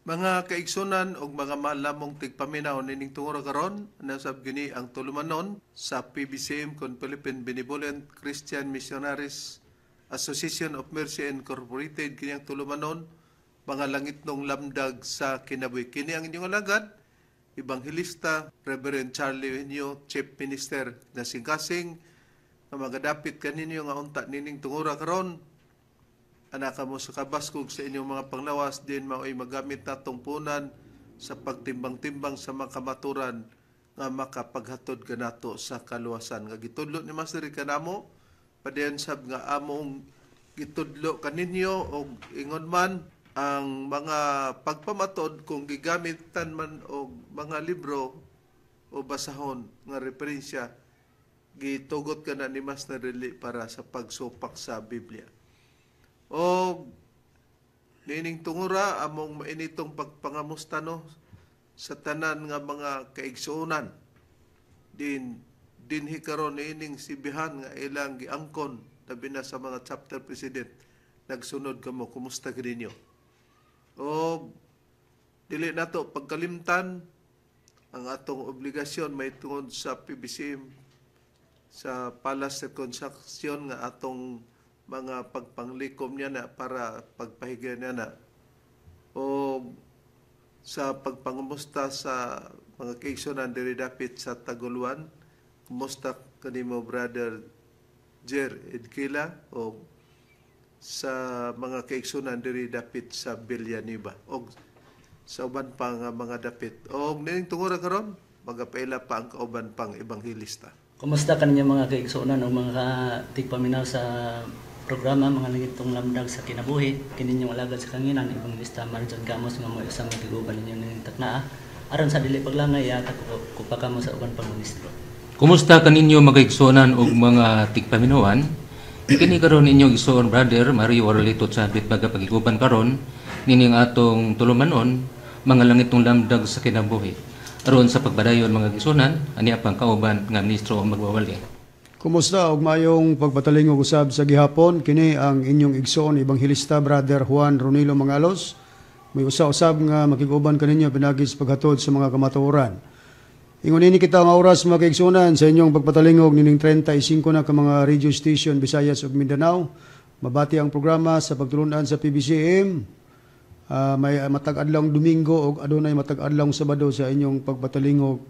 Mga kaigsunan og mga malamong tigpaminaw, nining tungura karon nasab gini ang tulumanon sa PBCM kon Philippine Benevolent Christian Missionaries Association of Mercy Incorporated, kini ang tulumanon Mga Langitnong Lamdag sa Kinabuhi. Kini ang inyong alagad, Ebanghelista Reverend Charlie Eugenio, Chief Minister na singkasing nga magadapit kaninyo nga unta nining tungura karon anak mo sa kabaskog sa inyong mga panglawas din mao'y magamit natong punan sa pagtimbang-timbang sa mga kamaturan nga makapaghatod kanato sa kaluwasan nga gitudlo ni Master kanamo, padayon sab nga among gitudlo kaninyo. Og ingon man ang mga pagpamatod, kung gigamitan man og mga libro o basahon nga referensya, gitugot kana ni Master dili para sa pagsupak sa Biblia. O nining tungura, among mainitong pagpangamusta, no, sa tanan nga mga kaigsuonan din dinhi karon niining sibihan nga ilang giangkon, labi na sa mga chapter president. Nagsunod kamo, kumusta ninyo? O dili nato pagkalimtan ang atong obligasyon may tungod sa PBCM sa Palace Reconstruction nga atong mga pagpanglikom niya na para pagpahiga niya na, o sa pagpangamusta sa mga kaigsunan diri dapit sa Taguluan. Kumusta kanimo, Brother Jer Edkila, o sa mga kaigsunan diri dapit sa Villanueva og sa uban pa nga mga dapit. Og nining tungura karon, magapaila pa ang kauban pang ebanghelista. Kumusta kaninyo, mga kaigsuonan o mga tigpaminaw sa programa Mga Langitong Lamdag sa Kinabuhi? Kini inyong alagad sa Kanginan, Ebanghelista Marjon Gamos, nga mo isang makiguban ninyo ning taknaa. Aron sa dili paglangay, yata ko pa kamo sa uban pang ministro. Kumusta kaninyo, mga igsuonan ug mga tigpaminawan? Kini karon inyong igsuon, Brother Mario Warlito Chabit, magapagiguban karon nining atong tulumanon Mga Langitong Lamdag sa Kinabuhi. Aron sa pagbadayon, mga igsuonan, ani pang kauban nga ministro ang magwawali. Kumusta ug maayong pagpatalingog usab sa gihapon. Kini ang inyong igsoon, Ebanghelista Brother Juan Ronilo Mangalos. May usa-usab nga makig-uban kaninyo pinagi sa paghatod sa mga kamatuoran. Ingon ini kita nga oras, mga kaigsuonan, sa inyong pagpatalingog nining 35 na ka mga radio station, Visayas ug Mindanao. Mabati ang programa sa pagtulunan sa PBCM. May matag adlawng Domingo ug adunay matag adlawng Sabado sa inyong pagpatalingog,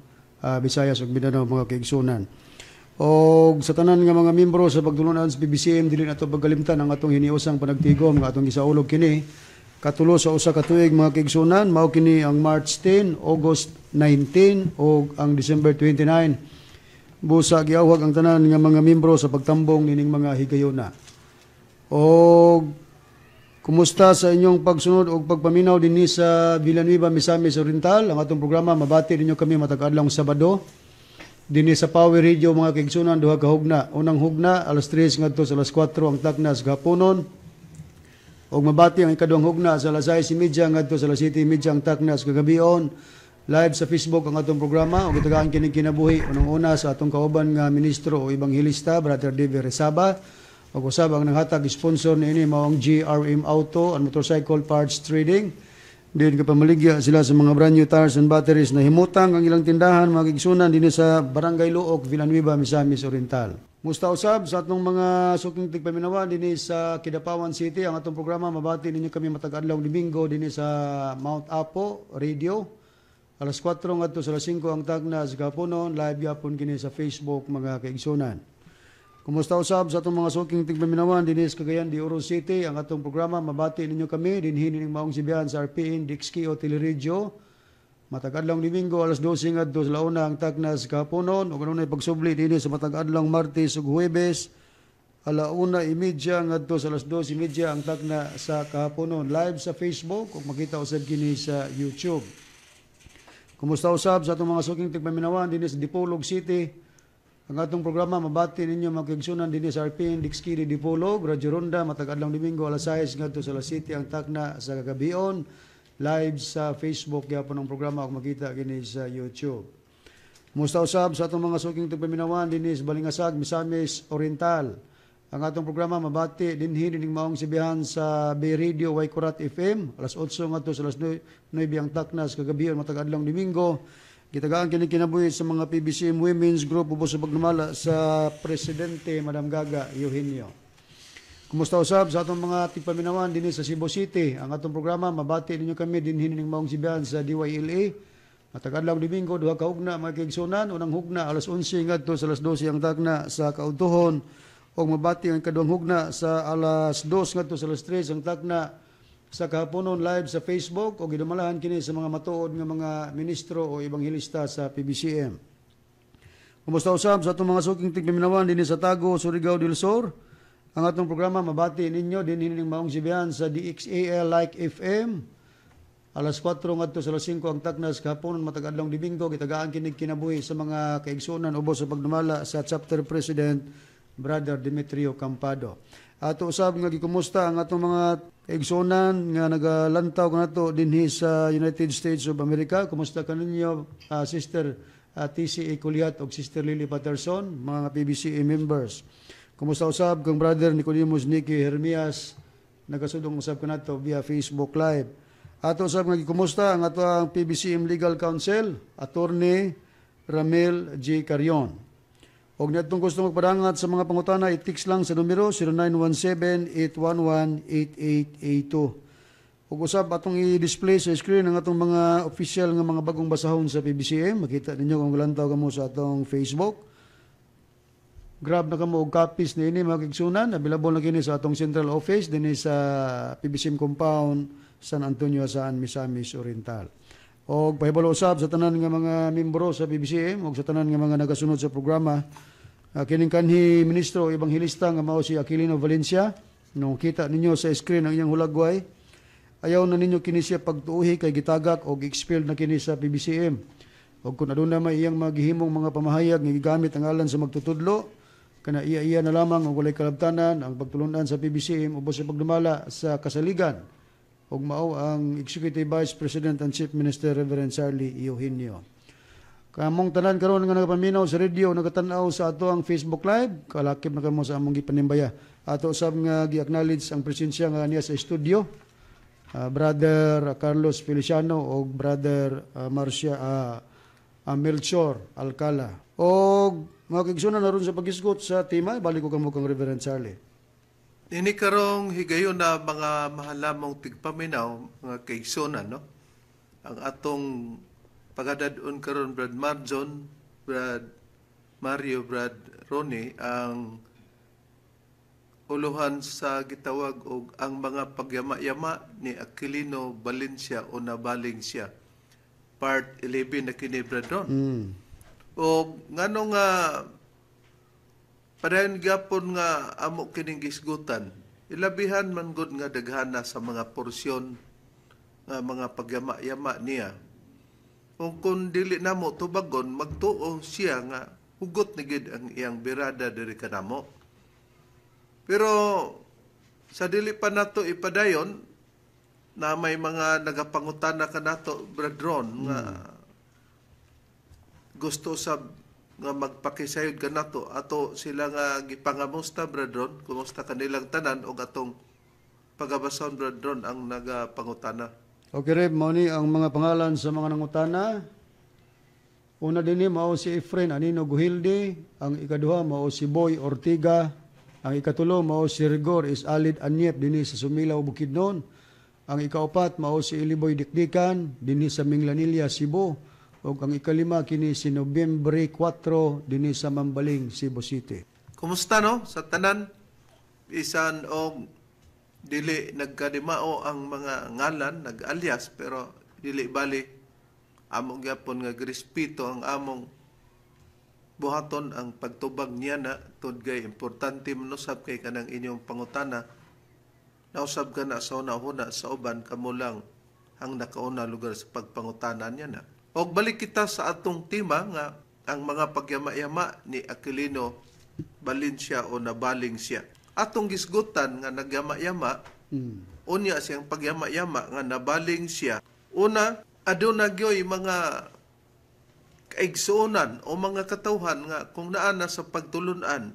Visayas ug Mindanao, mga kaigsuonan. Og sa tanan nga mga miyembro sa pagtulunan sa PBCM, dili nato pagkalimtan ang atong hiniusang panagtigom nga atong gisaulog kini katulo sa usa ka tuig, mga kaigsuonan. Mao kini ang March 10, August 19 ug ang December 29. Busa giawhag ang tanan nga mga miyembro sa pagtambong nining mga higayuna. Og kumusta sa inyong pagsunod og pagpaminaw dinhi sa Villanueva, Misamis Oriental? Ang atong programa, mabati ninyo kami matag adlawng Sabado dinhi sa Power Radio, mga kaigsunan, duha ka hugna. Unang hugna, alas 3 ngadto sa alas 4 ang takna sa gapunon. Og mabati ang ikaduhang hugna sa alas 6:30 ngadto sa alas 7:30 ang takna sa kagabion. Live sa Facebook ang atong programa ug gitagaan kini kinabuhi unang-una sa atong kauban nga ministro o ebanghelista, Brother David Resaba. Ug usab ang nanghatag sponsor niini mao ang GRM Auto and Motorcycle Parts Trading. Din kapamaligya sila sa mga brand new tires and batteries na himutang ang ilang tindahan, mga kaigsunan, dinhi sa Barangay Looc, Villanueva, Misamis Oriental. Musta usab sa atong mga suking tigpaminawan dinhi sa Kidapawan City? Ang atong programa, mabati ninyo kami matag adlaw Domingo dinhi sa Mount Apo Radio. Alas 4 ngadto sa alas 5 ang tagna sa gapunon, live gyapon kini sa Facebook, mga kaigsunan. Kumusta usab sa atong mga suking tigpaminawan dinhi sa Cagayan de Oro City? Ang atong programa, mabati ninyo kami dinhi nining maong sibihan sa RPN Dixki o Teleradyo. Matag adlaw Domingo, alas 12 ngadto sa launa ang takna sa kahaponon, ug adunay pagsubli dinhi sa matag adlaw Martes ug Huwebes, 1:30 ngadto sa alas 2:30 ang takna sa kahaponon, live sa Facebook ug makita usab kini sa YouTube. Kumusta usab sa atong mga suking tigpaminawan dinhi sa Dipolog City? Ang atong programa, mabati ninyo, mga kaigsunan, dinhi sa RPN Dixki Dipolog, Radyo Ronda, matag adlaw Domingo, alas 6 ngadto sa alas 7 ang takna sa kagabion. Live sa Facebook gyapon ang programa ug makita kini sa YouTube. Kumusta usab sa atong mga suking tigpaminawan dinhi sa Balingasag, Misamis Oriental? Ang atong programa mabati dinhi nining maong sibihan sa Bay Radio Waikurat FM alas 8 ngadto sa alas 9 ang taknas kagabi matag adlawng Domingo. Gitagaan kini kinabuhi sa mga PBCM Women's Group ubos sa pagnumala sa Presidente Madam Gaga Eugenio. Kumusta usab sa atong mga tigpaminawan dinhi sa Cebu City? Ang atong programa mabati ninyo kami dinhi nining maong sibihan sa DYLA. Matag adlaw Domingo, duha ka hugna, mga kaigsunan, unang hugna alas 11 ngadto sa alas 12 ang takna sa kaudtuhon, ug mabati ang kaduhang hugna sa alas 2 ngadto sa alas 3 ang takna sa kahaponon live sa Facebook, ug gidumalahan kini sa mga matuod nga mga ministro o ebanghelista sa PBCM. Kumusta usab sa atong mga suking tigpaminawan dinhi sa Tago, Surigao del Sur? Ang atong programa mabati ninyo dinhi ning maong sibihan sa DXAL Like FM alas 4 ngadto sa alas 5 ang taknas kahaponon matag adlawng Domingo. Gitagaan kini kinabuhi sa mga kaigsuonan ubos sa pagdumala sa Chapter President Brother Demetrio Campado. Ato usab nga gikumusta ang atong mga kaigsuonan nga nagalantaw kanato dinhi sa United States of America. Kumusta kaninyo, Sister TCA Kuliat ug Sister Lily Patterson, mga PBCA members. Kumusta usab kang Brother Nicodemus Nicky Hermias, nagasudong usab kanato via Facebook Live. Ato usab nga gikumusta ang ato ang PBCM Legal Counsel, Attorney Ramil G. Carion. Og niadtong gusto magpadangat sa mga pangutana, i-text lang sa numero 0917-811-8882. Ug usab atong i-display sa screen ang atong mga official nga mga bagong basahon sa PBCM. Makita ninyo kung galantaw kamo sa atong Facebook. Grab na kamo og copies niini, mga kaigsunan. Available na kini sa atong central office dinhi sa PBCM compound, San Antonio, Saan, Misamis Oriental. Og pahibalo usab sa tanan nga mga membro sa PBCM og sa tanan nga mga nagasunod sa programa, kining kanhi ministro o ebanghelista nga mao si Aquilino Valencia, nung kita ninyo sa screen ang iyang hulagway, ayaw na ninyo kini siya pagtuuhi kay gitagak og expelled na kini sa PBCM. Og kung aduna may iyang magihimong mga pamahayag nga gigamit ang ngalan sa magtutudlo, kana iya-iya na lamang og walay kalabtanan ang pagtulunan sa PBCM ubos sa pagdumala sa kasaligan ug mao ang Executive Vice President and Chief Minister Reverend Charlie Eugenio. Kamong tanan karon nga nagapaminaw sa radio, nagatan-aw sa ato ang Facebook Live, kalakip na kamo sa among gipanimbaya. Ato usab nga gi-acknowledge ang presensya nga niya sa studio, Brother Carlos Feliciano o Brother Marcia Melchor Alcala. Og mga kaigsunan, aron sa paghisgot sa tema, balik ko kamo kang Reverend Charlie. Ini karong higayon na, mga mahalamong tigpaminaw, mga kaigsunan, no? Ang atong pagadadon karon, Brad Marjon, Brad Mario, Brad Ronnie, ang uluhan sa gitawag og ang mga pagyama-yama ni Aquilino Valencia o nabaling siya. Part 11 na kini, Brad Ron. O ngano nga padayon gyapon nga amo kining gisgutan, ilabihan man gud nga daghana sa mga porsyon nga mga pagyama-yama niya. Kung dili namo tubagon, magtuo siya nga hugot ni gid ang iyang birada diri kanamo. Pero sa dili pa nato ipadayon na may mga nagapangutana kanato, Brad Ron, nga gusto sa nga magpakisayod kanato, ato sila nga gipangamusta, Brad Ron. Kumusta kanilang tanan og atong pagabasahon, Brad Ron, ang nagapangutana. Okay, Reb, mao ni ang mga pangalan sa mga nangutana. Una dinhi mao si Efren Anino Guhilde, ang ikaduha mao si Boy Ortiga, ang ikatulo mao si Rigor is Alid Anyep dinhi sa Sumilaw, Bukidnon. Ang ikaupat mao si Iliboy Dikdikan dinhi sa Minglanilla, Cebu. Ug ang ikalima kini si Nobyembre 4 dinhi sa Mambaling, Cebu City. Kumusta, no, sa tanan, bisan og dili nagkadimao ang mga ngalan, nag-alias, pero dili bali, among gyapon nga grespeto ang among buhaton ang pagtubag niya na tud kay importante man usab kay kanang inyong pangutana nausab ka na sa una-una sa uban, kamo lang ang nakauna lugar sa pagpangutana niya na. Og balik kita sa atong tema nga ang mga pagyama-yama ni Aquilino Valencia o nabaling siya. Atong gisgutan nga nagyama-yama, unya siyang pagyama-yama nga nabaling siya. Una, aduna gyoy mga kaigsuonan o mga katawhan nga kung naa na sa pagtulunan,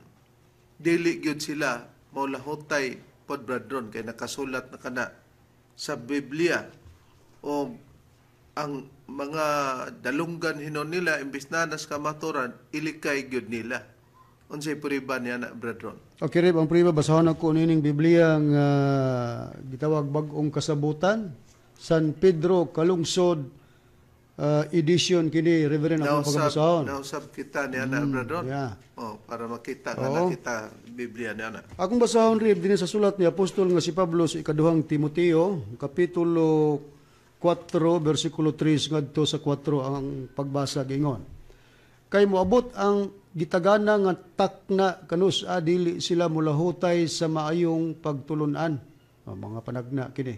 Dili gyud sila maulahutay pod, Brad Ron, kay nakasulat na kana sa Biblia o ang mga dalunggan hinon nila, imbis na nas kamaturan, ilikay gyud nila. Unsay puriba niya na, Brad Ron? Okay, Reb, ang puriba, basahon ako nining Biblia nga gitawag Bag-ong Kasabutan, San Pedro Kalungsod edition kini, Reverend, akong pagabasahon. Nausab kita niya na, Brad Ron. Yeah. Oh, para makita nga Oo. Nakita Biblia niya na. Akong basahon, Reb, din sa sulat ni Apostol nga si Pablo sa ikaduhang Timoteo, kapitulo 4, versikulo 3 ngadto sa 4 ang pagbasa gingon. Kay moabot ang gitagana nga takna kanus-a dili sila mulahutay sa maayong pagtulunan. O, mga panagna kini.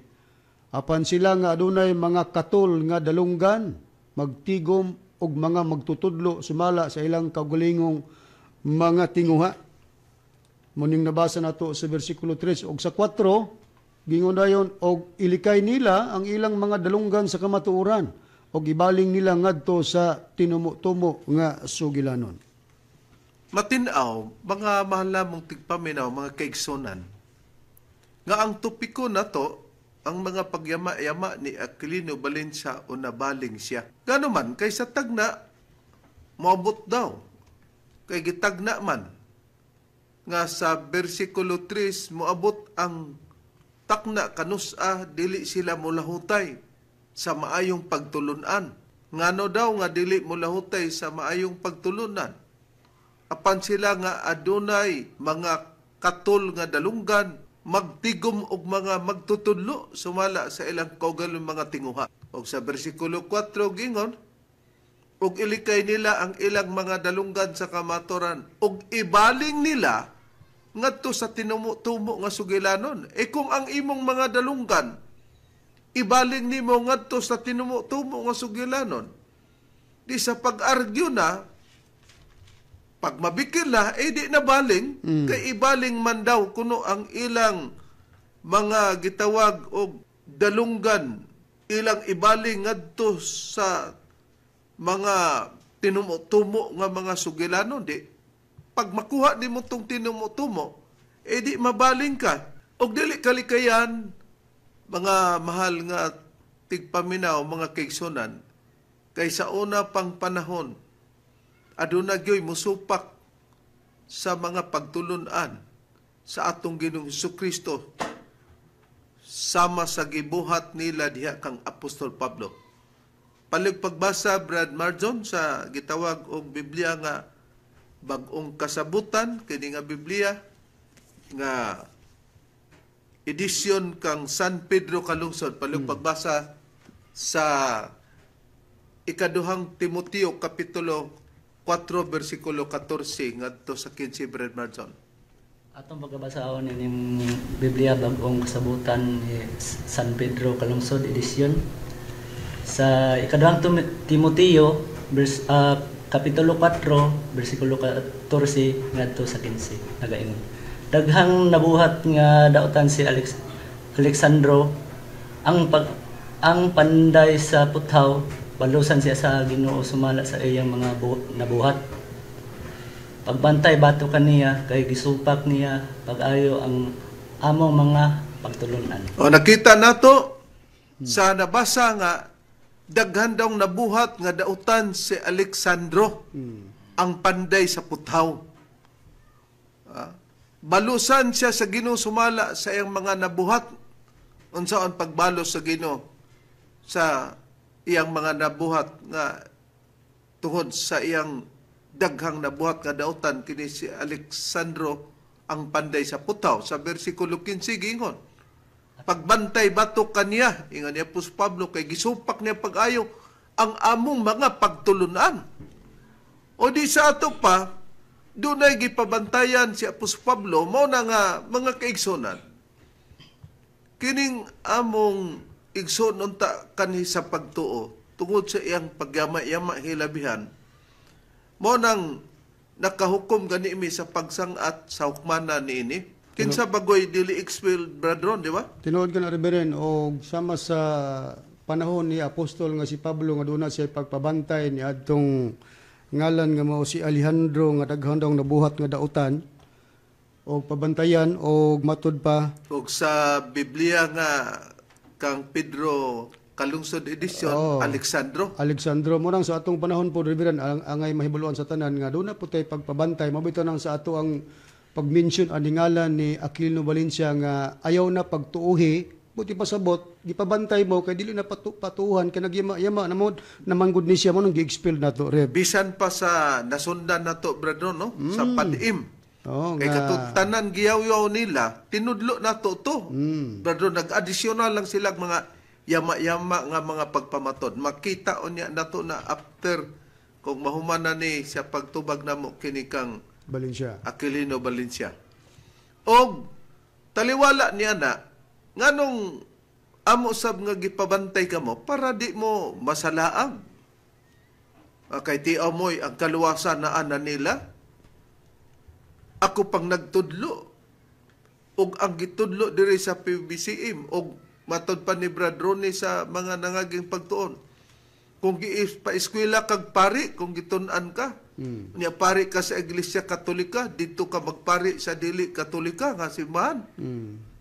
Apan sila nga adunay mga katol nga dalunggan, magtigom og mga magtutudlo sumala sa ilang kaugalingong mga tinguha. Muning nabasa nato sa versikulo 3 og sa 4, gingon dayon, og ilikay nila ang ilang mga dalunggan sa kamatuoran og ibaling nila ngadto sa tinumo-tumo nga sugilanon. Matinaw, mga mahal namong tigpaminaw, mga kaigsunan, nga ang topiko nato, ang mga pagyama-yama ni Aquilino Valencia o nabaling siya. Gano man, kay sa tagna, moabot daw. Kay gitagna man, nga sa versikulo 3, moabot ang takna kanusa, dili sila mulahutay sa maayong pagtulunan. Ngano daw nga dili mulahutay sa maayong pagtulunan? Apan sila nga adunay mga katol nga dalunggan, magtigom og mga magtutudlo sumala sa ilang kaugalong mga tinguha. Og sa versikulo 4 gingon, og ilikay nila ang ilang mga dalunggan sa kamaturan og ibaling nila ngadto sa tinumo-tumo nga sugilanon. E kung ang imong mga dalunggan ibaling nimo ngadto sa tinumo-tumo nga sugilanon, di sa pag-argue na, pag mabikil na, eh di na baling, kay ibaling man daw kuno ang ilang mga gitawag og dalunggan, ilang ibaling ngadto sa mga tinumo-tumo nga mga sugilanon. Di pag makuha nimo tong tinumo-tumo, eh di mabaling ka. Og dili kalikayan, mga mahal nga tigpaminaw, mga kaigsunan, kay sa una pang panahon, aduna gyoy musupak sa mga pagtulunan sa atong Ginoong Kristo sama sa gibuhat nila diha kang Apostol Pablo. Palig pagbasa, Brad Marjon, sa gitawag og Biblia nga Bag-ong Kasabutan, kini nga Biblia nga edisyon kang San Pedro Calungsod, palig pagbasa sa ikaduhang Timoteo kapitulo 4 versikulo 14 ngadto sa 15, Brad Marjon. Atong pagkabasahon ining Biblia Bag-ong Kasabutan ni San Pedro Calungsod edisyon sa ikaduhang Timoteo kapitulo 4 versikulo 14 ngadto sa 15, nagaingon: Daghang nabuhat nga dautan si Alexandro ang panday sa puthaw, balusan siya sa Ginoo sumala sa iyang mga nabuhat. Pagbantay bato kaniya kay gisupak niya pag-ayo ang among mga pagtulunan. O nakita nato sa nabasa nga daghan daw nabuhat nga dautan si Alexandro ang panday sa puthaw. Balusan siya sa Ginoo sumala sa iyang mga nabuhat. Unsaon pagbalos sa Ginoo sa iyang mga nabuhat nga tungod sa iyang daghang nabuhat nga dautan kini si Alexandro ang panday sa puthaw? Sa versikulo 15 gingon, pagbantay batok kaniya, ingon ni Apostol Pablo, kay gisupak niya pag-ayo ang among mga pagtulunan. O di sa ato pa, dunay gipabantayan si Apostol Pablo. Mao na nga, mga kaigsonan, kining among igsoon unta kanhi sa pagtuo tungod sa iyang pagyama-yama hilabihan, mao nang nakahukom gani mi sa pagsangat sa hukmana niini. Kinsa bagoy dili expel, Brad Ron, di ba? Tinuod ka na, Reverend, og sama sa panahon ni Apostol nga si Pablo nga doon siya pagpabantay ni adtong ngalan nga mao si Alejandro nga daghan daw nabuhat nga dautan. Og pabantayan og matud pa Og sa Biblia nga kang Pedro Kalungsod edition, Oo. Alexandro. Alexandro mo nang sa atong panahon po, Reverend, ang angay mahibaluan sa tanan nga doon na po tay pagpabantay mabito nang sa ato ang pag-mention ani ngalan ni Aquilino Valencia nga ayaw na pagtuuhi, buti pasabot gipabantay mo kay dili na patuhan kay nagyama-yama namod naman gud ni siya mo nang gi-expel nato, Rev. Bisan pa sa nasundan nato, brother, no? Sa Pad-im. Oo, Kay nga katong tanan giyaw-yaw nila, tinudlo nato to. Brother, nag-additional lang sila mga yama-yama nga mga pagpamatod. Makita unya nato na after kung mahuman na ni sa pagtubag namo kini kang Valencia. Aquilino Valencia. Og taliwala niya na nganong amo sab nga gipabantay kamo para di mo masalaag. Kay tiaw mo'y ang kaluwasan na ana nila. Ako pang nagtudlo. Og ang gitudlo diri sa PBCM og matod pa ni Brad Ronnie sa mga nangaging pagtuon. Kung pa-eskwela kag pari, kung gitun-an ka, niya pari ka sa Iglesia Katolika, dito ka magpari sa dili Katolika nga simbahan.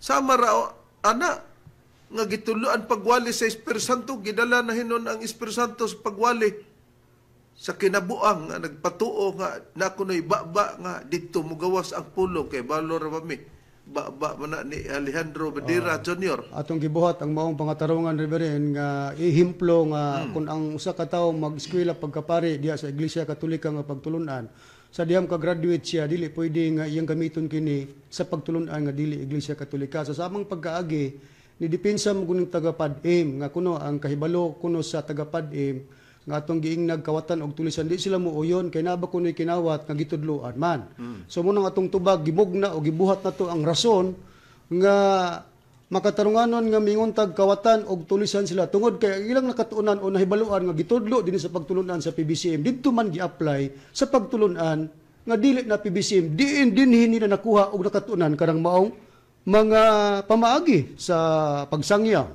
Sama ra ana nga gitudloan pagwali sa Espiritu Santo, gidala na hinon ang Espiritu Santo sa pagwali sa kinabuang nga nagpatuo nga na kuno'y baba nga didto mugawas ang pulong kay balo ra ba mi baba man na ni Alejandro Badira Jr. Atong gibuhat ang maong pangatarungan, Reverend, nga ihimplo nga kung ang usa ka tawo mag-eskwela pagkapari diha sa Iglesia Katolika nga pagtulunan, sa diham ka graduate siya, dili pwede nga iyang gamiton kini sa pagtulunan nga dili Iglesia Katolika. Sa samang pagkaagi ni depensa mo kuning taga Pad-im nga kuno ang kahibalo kuno sa taga Pad-im nga atong giingnag kawatan og tulisan, di sila muuyon kay naa ba kuno'y kinawat nga gitudloan man. So mo nang atong tubag gimugna o gibuhat nato ang rason nga makatarunganon nga mingon tag kawatan og tulisan sila tungod kay ilang nakatuonan o nahibaluan nga gitudlo dinhi sa pagtulunan sa PBCM didto man gi-apply sa pagtulunan nga dili na PBCM, diin dinhi nila nakuha og nakatuonan karang maong mga pamaagi sa pagsangyaw.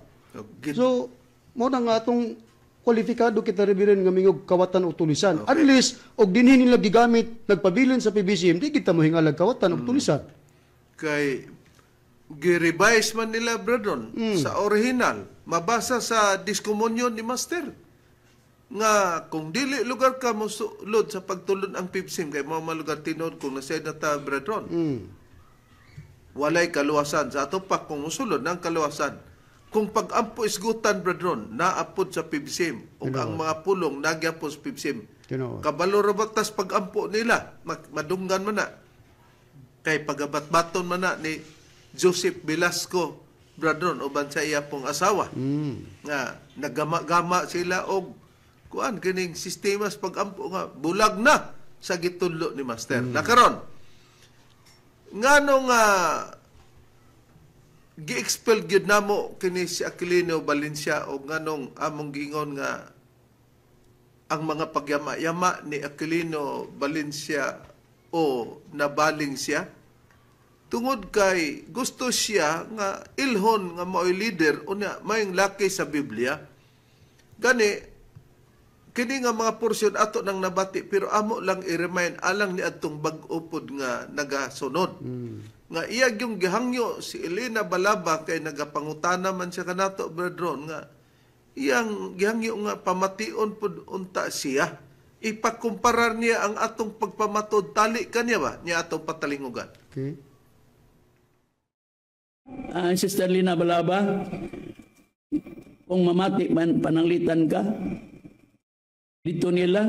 So mo na nga atong kwalifikado kita, Reverend, nga mingog kawatan o tulisan. Unless og dinhi nila gigamit nagpabilin sa PBCM, di kita mohingalag kawatan og tulisan. Kay gi-revise man nila, Bradon, sa original mabasa sa Discomunion ni Master nga kung dili lugar ka mo sulod sa pagtulon ang PBCM kay mao man lugar tinuod kung nasa na ta, Bradon, walay kaluwasan sa ato pa. Kung musulod ng kaluwasan kung pag-ampo isgutan, Bradron, naapod sa PBCM ug ang mga pulong nagyapod sa PBCM. Tinuod. Kabalo ra ba tas pag-ampo nila, madunggan man na kay pagabatbaton man na ni Joseph Velasco, Bradron, uban sa iya pong asawa nga naggama-gama sila og kuan kining sistema sa pag-ampo nga bulag na sa gitudlo ni Master. Na karon ngano nga gi-expel gyud namo kini si Aquilino Valencia o nganong among giingon nga ang mga pagyama-yama ni Aquilino Valencia o nabaling siya? Tungod kay gusto siya nga ilhon nga mao'y leader unya mayong laki sa Biblia. Gani kini nga mga porsyon ato nang nabati, pero amo lang i-remind alang ni adtong bag-o pod nga nagasunod nga iya yung gihangyo si Elena Balaba kay nagapangutana man siya kanato, Brethren, nga iyang gihangyo nga pamation pod unta siya, ipakumparar niya ang atong pagpamatod tali kaniya ba niya atong patalingugan. Okay. Sister Lina Balaba, kung mamati man pananglitan ka, dito nila,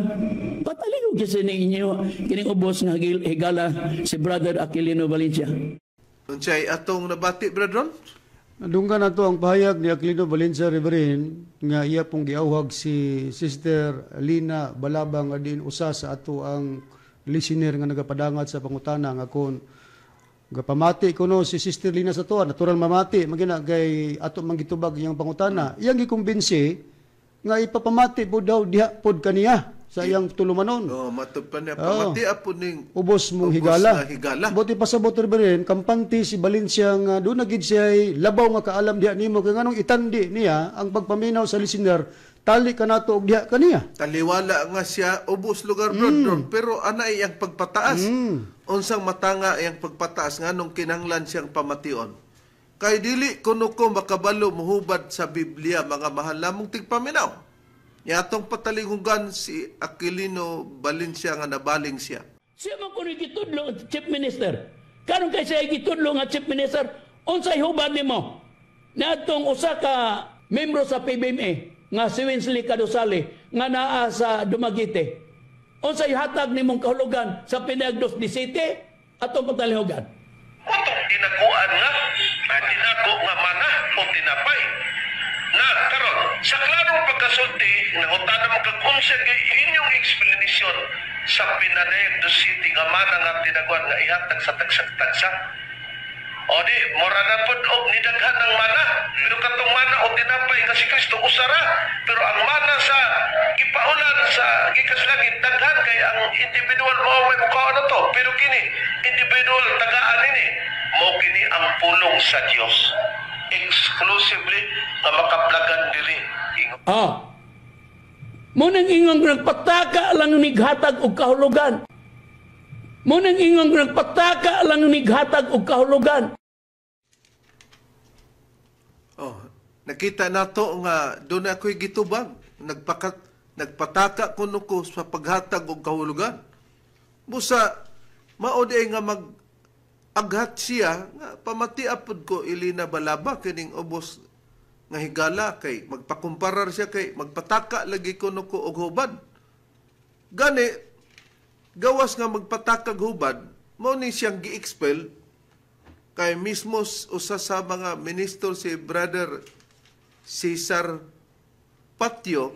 patalingog kasi ninyo, kining ubos nga higala si Brother Aquilino Valencia. Unsay atong nabati, Brethren? Nadunggan nato ang pahayag ni Aquilino Valencia, Reverend, nga iya pong giawhag si Sister Lina Balaba nga diin usa sa ato ang listener nga nagapadangat sa pangutana nga kon gapamati kuno si Sister Lina sa tuwa, natural mamati magina kay ato man gitubag iyang pangutana. Iyang gikumbinsi nga ipapamati po daw diha pod kaniya sa iyang tulumanon. Oh, matod pa niya pamati apo ning ubos mong ubos higala. Na higala. Buti pasabot, Reverend, kampante si Valencia nga doon na gid siya ay labaw nga kaalam diha nimo kay nganong itandi niya ang pagpaminaw sa listener tali kanato og diha kaniya. Taliwala nga siya ubos lugar, mm, pero anay ang pagpataas. Unsang matanga iyang pagpataas, nganong kinahanglan siyang pamation? Kay dili kuno ko makabalo muhubad sa Biblia, mga mahal namong tigpaminaw. Nya atong patalinghugan si Aquilino Valencia nga nabaling siya. Siya man kuno gitudlo chief minister. Karon kay siya gitudlo nga chief minister, unsay hubad nimo? Niadtong usa ka membro sa PBMA nga si Winsley Kadusale nga naa sa Dumaguete. Unsay hatag nimong kahulugan sa Pinagdos di City atong patalihugan? Utong tinaguan nga, tinago nga mana o tinapay. Na karon sa klarong pagkasulti, nangutana mo kag unsa gyud inyong explanation sa Pinanayag do City nga mana nga tinaguan nga ihatag sa tagsa-tagsa. O di, mura na pod og nidaghan ng mana. Pero katong mana o tinapay nga si Kristo usara. Pero ang mana sa gipaulan sa gikas langit daghan kay ang individual mao may mukaon na to. Pero kini individual tagaan ini. Mao kini ang pulong sa Dios. Exclusively nga makaplagan diri. Ingon. Ah. Mo nang ingon nagpataka lang nighatag og kahulugan. Mo nang ingon nagpataka lang nighatag og kahulugan. Oh, nakita nato nga doon ako'y gitubag. Nagpataka kuno ko sa paghatag og kahulugan. Busa mao di nga mag aghat siya nga pamati apod ko Elena Balaba kining ubos nga higala kay magpakumparar siya kay magpataka lagi kuno ko og hubad. Gani gawas nga magpatakag hubad, mao ni siyang gi-expel kay mismo usa sa mga ministro si Brother Cesar Patio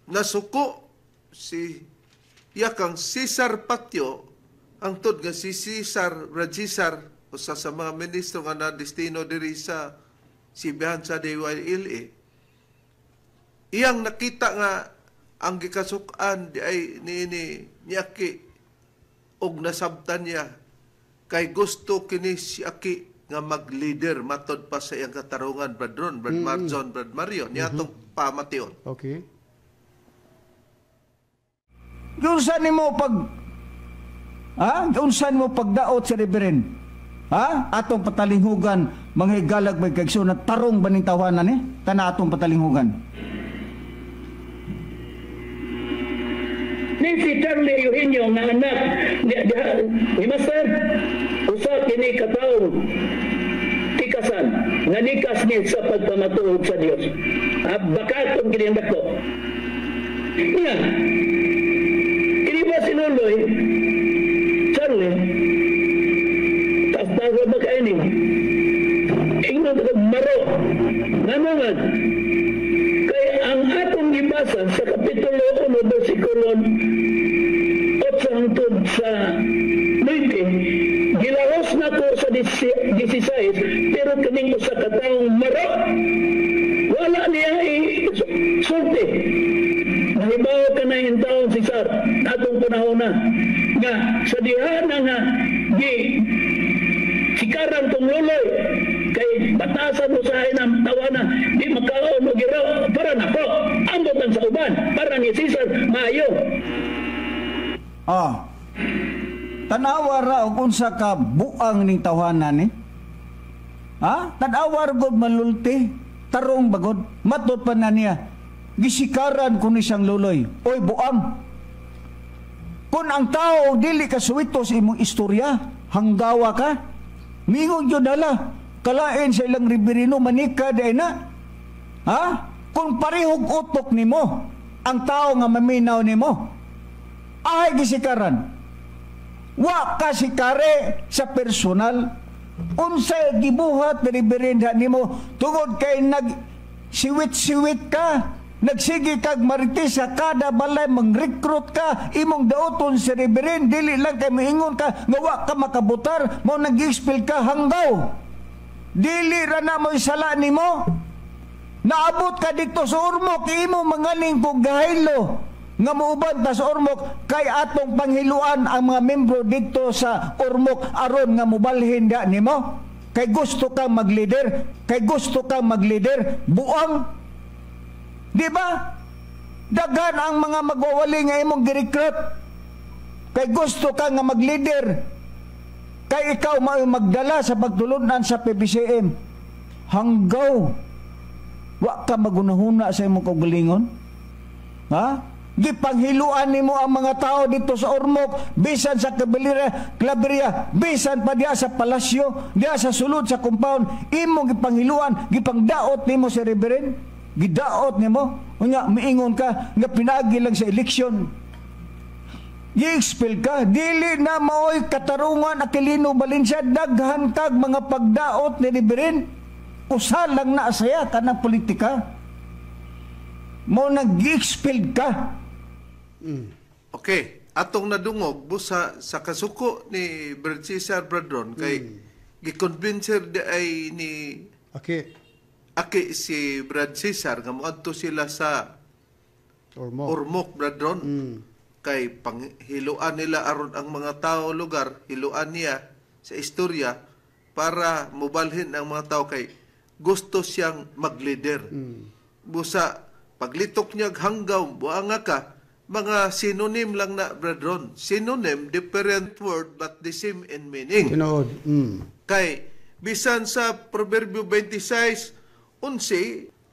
nasuko si yakang Cesar Patio ang tud nga si Cesar Brad Cesar usa sa mga ministro nga nadestino diri sa sibihan sa DYLA, iyang nakita nga ang gikasuk-an di ay niini ni Aki og nasabtan niya kay gusto kini si Aki nga mag-leader matod pa sa iyang katarungan, Brad Ron, Brad Marjon, Brad Mario, niya atong pamation. Okay. Giunsa nimo pag, ha? Giunsa nimo pagdaot sa Reverend? Ha? Atong patalinghugan mga higalag may kaigsoon, tarong baning tawanan ni? Tana atong patalinghugan. Ni si Charlie Eugenio nga anak ni Master, usa kini kataong tikasan nga nikas ni sa pagpamatuod sa Dios. Baka kung kini ang dako. Nga, kini ba si Loloy, Charlie, taas-taas ba kayo ni? Ingnon ka maro, nganungan, kay ang atong gibasa sa Kapitulo 1, versikulo 8 hangtod sa 9, gilahos na ko sa 16, pero kining usa ka taong maro, wala niya isulti. Nahibaw ka na yung taong si Sar, atong panahon na, nga sa diha na nga, gi, sikaran tong luloy, kay batasan usahay ng tawana, di makaon o giraw, para nako, ambot ang sa uban, para ni Cesar, maayo. Ah, tanawa ra og unsa ka buang ning tawhanan ni? Ha? Tanawa ra gud malulti, tarong bagod, matod pa na niya. Gisikaran ko ni siyang luloy. Oy, buang. Kung ang tao dili ka suwito sa imong istorya, hanggawa ka, mingon yun nala, kalain sa ilang riberino, manika di na. Ha? Kung parehog utok nimo, ang tao nga maminaw nimo, ay gisikaran. Wa ka sikare sa personal. Unsay gibuhat ni reverenda nimo tungod kay nagsiwit-siwit ka, nagsige kag marites sa kada balay, mang-recruit ka, imong daoton si reverend, dili lang kay moingon ka nga wa ka makabutar, mao nag-expel ka hanggaw. Dili ra na mo'y sala nimo. Naabot ka dito sa Ormoc, imo mangaling kog gahaylo nga muuban ta sa Ormoc kay atong panghiluan ang mga membro dito sa Ormoc aron nga mobalhin da nimo. Kay gusto kang mag-leader, kay gusto kang mag-leader, buang. Di ba? Daghan ang mga magwawali nga imong gi-recruit. Kay gusto ka nga mag-leader. Kay ikaw mao'y magdala sa pagtulunan sa PBCM. Hanggaw wa ka magunahuna sa imong kaugalingon. Ha? Gipanghiluan nimo ang mga tao dito sa Ormoc, bisan sa Claveria, Claveria, bisan pa diya sa palasyo, diya sa sulod sa compound, imong gipanghiluan, gipangdaot nimo si Reverend, gidaot nimo. Unya miingon ka nga pinaagi lang sa eleksyon. Gi-expel ka, dili na maoy katarungan Aquilino Valencia, daghan kag mga pagdaot ni Reverend. Usa lang na saya kanang politika. Mo nag-expel ka. Okay, atong nadungog busa sa kasuko ni Brad Cesar Bradron kay giconvincer di ay ni Aki Aki si Brad Cesar nga moadto sila sa Ormoc. Ormoc, Bradron. Kay panghiluan nila aron ang mga tao lugar, hiluan niya sa istorya para mobalhin ang mga tao kay gusto siyang mag-leader. Busa paglitok niya hanggaw buanga ka, mga synonym lang na, Bradron. Synonym, different word but the same in meaning. Tinuod. Kay bisan sa Proverbio 26:11,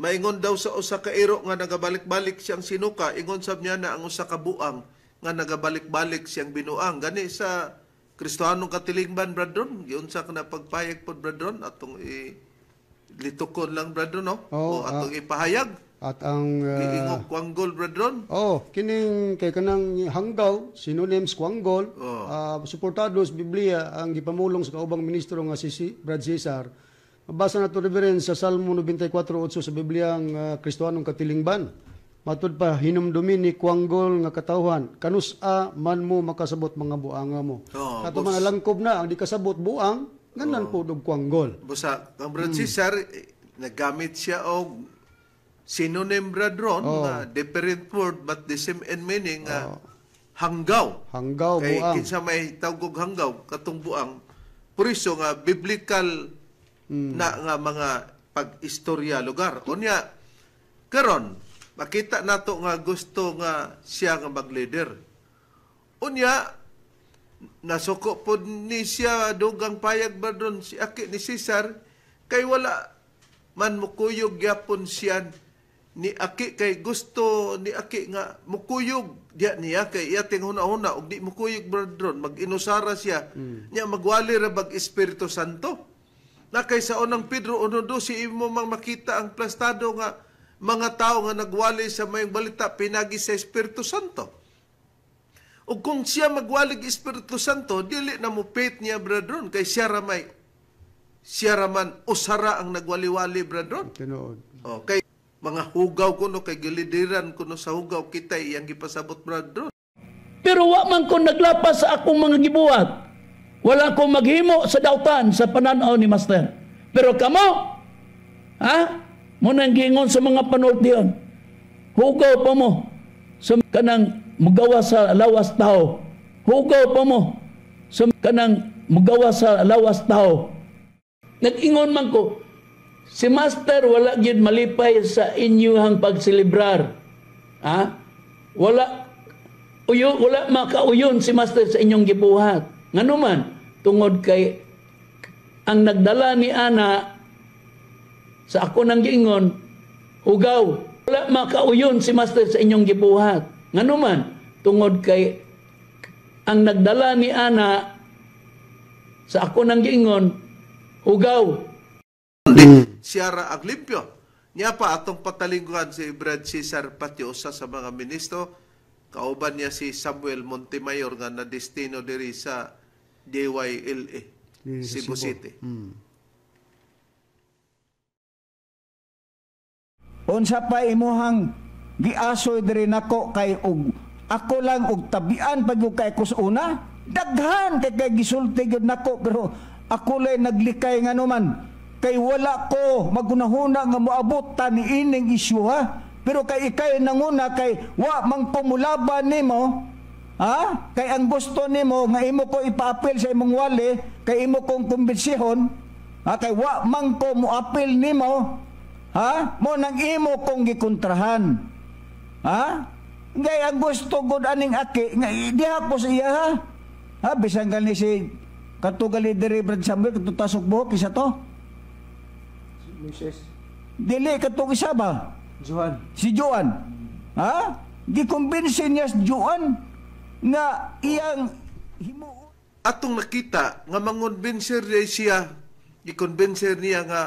maingon daw sa usa ka iro nga nagabalik-balik siyang sinuka, ingon sab niya na ang usa ka buang nga nagabalik-balik siyang binuang. Gani sa Kristohanong katilingban, Bradron, giunsa ka na pagpayag pod, Bradron, atong i litukon lang, Bradron, no? Oo, o atong ipahayag. At ang Giingog kwanggol, Bradron. Oh, kining kay kanang hanggaw, synonyms kwanggol, suportado sa Biblia ang gipamulong sa kaubang ministro nga si Brad Cesar. Mabasa nato, Reverend, sa Salmo 94:8 sa Biblia ang Kristohanong katilingban. Matud pa hinumdumi ni kwanggol nga katawhan, kanus-a man mo makasabot mga buanga mo. Oh, Kato man alangkob na ang di kasabot buang, nganan po og kwanggol. Busa ang Brad Cesar naggamit siya og synonym, Bradron, nga different word but the same in meaning nga hanggaw. Hanggaw, kay buang. Kinsa may tawgog hanggaw katong buang. Puriso nga biblical na nga mga pag-istorya lugar. Unya karon makita nato nga gusto nga siya nga mag-leader. Unya nasuko pod ni siya dugang payag Bradron si Aki ni Cesar kay wala man mukuyog gyapon siya ni Aki kay gusto ni Aki nga mukuyog diya niya kay iya ting huna-huna og di mukuyog, Bradron, mag-inusara siya niya magwali ra bag Espiritu Santo na kay sa unang Pedro 1:12 imo mang makita ang plastado nga mga tao nga nagwali sa mayong balita pinagi sa Espiritu Santo. O kung siya magwalig Espiritu Santo, dili na mo faith niya, Bradron, kay siya ra may siya ra man usara ang nagwali-wali, Bradron. Tinuod. Okay, mga hugaw kuno kay gilidiran kuno sa hugaw kita iyang gipasabot, Bradron. Pero wa man ko naglapas sa akong mga gibuhat. Wala ko maghimo sa dautan sa pananaw ni Master. Pero kamo, ha? Mo nang giingon sa mga panultion. Hugaw pa mo sa kanang mugawa sa lawas tao. Hugaw pa mo sa kanang mugawa sa lawas tao. Nag-ingon man ko, si Master wala gyud malipay sa inyuhang pagselebrar. Ha? Wala uyo, wala makauyon si Master sa inyong gibuhat. Ngano man, tungod kay ang nagdala ni ana sa ako nang giingon, hugaw. Wala makauyon si Master sa inyong gibuhat. Ngano man, tungod kay ang nagdala ni ana sa ako nang giingon, hugaw. Siya ra ang limpyo. Niya pa atong patalingguhan si Brad Cesar Patio, usa sa mga ministro. Kauban niya si Samuel Montemayor nga nadestino diri sa DYLA, Diri sa Cebu Cebu. City. Unsa pa imuhang giasoy diri nako kay og ako lang og tabian pag kay kus una daghan kay kay gisulti gyud nako pero ako lay naglikay ngano man kay wala ko magunahuna nga moabot ta niining isyu ha pero kay ikay nanguna kay wa man ko mulaban nimo ha kay ang gusto nimo nga imo ko ipaapil sa imong wali kay imo kong kumbinsihon ha kay wa man ko moapil nimo ha mo nang imo kong gikontrahan ha Ngay ang gusto gud aning aki nga diha ko sa iya ha. Ha bisan gani si kato gali diri Brad Samuel kato tasok buhok isa to. Moises. Dili katong isa ba? Johan. Si Joan. Ha? Gikumbinsi niya si Joan nga iyang himuon. Atong nakita nga mangonbinser niya siya, gikonbinser niya nga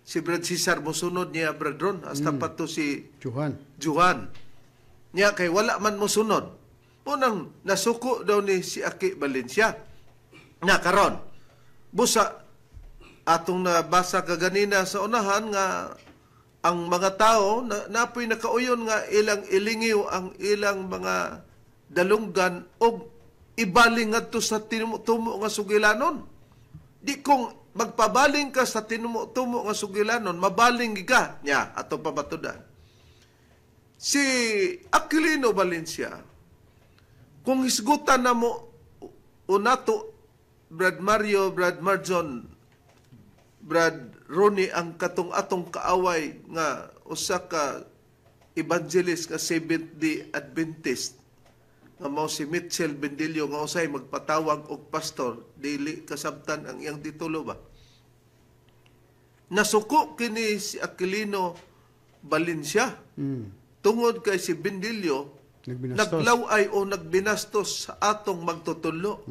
si Brad Cesar mosunod niya, Brad Ron, hasta pa to si Johan. Juan. Niya kay wala man mosunod. Unang nasuko daw ni si Aki Valencia. Na karon, busa atong nabasa kaganina sa unahan nga ang mga tao na napoy nakauyon nga ilang ilingiw ang ilang mga dalunggan og ibaling ngadto sa tinumo-tumo nga sugilanon. Di kung magpabaling ka sa tinumo-tumo nga sugilanon, mabaling ka niya atong pamatudan. Si Aquilino Valencia, kung hisgutan na mo unato, Brad Mario, Brad Marjon, Brad Ronnie, ang katong atong kaaway nga usa ka evangelist nga Seventh-day Adventist nga mao si Mitchell Bendillo nga usay magpatawag og pastor, dili kasabtan ang iyang titulo ba. Nasuko kini si Aquilino Valencia tungod kay si Bendillo Nagbinastos. Naglaway o nagbinastos sa atong magtutudlo.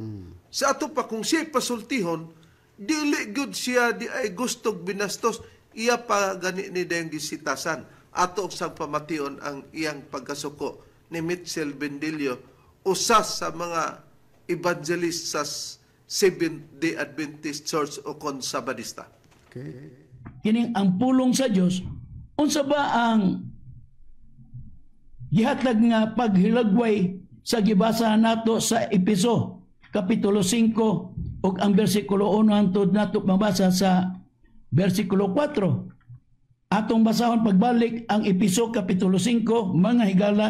Sa ato pa kung siya pasultihon, dili gyud siya di ay gustog binastos, iya pa gani ni dayong gisitasan. Ato sang pamation ang iyang pagkasuko ni Mitchell Bendillo, usa sa mga evangelist sa Seventh-day Adventist Church o Konsabadista. Okay. Kining ang pulong sa Dios, unsa ba ang gihatag nga paghilagway sa gibasa nato sa Epeso kapitulo 5 ug ang bersikulo 1 hangtod nato mabasa sa bersikulo 4? Atong basahon pagbalik ang Epeso kapitulo 5, mga higala,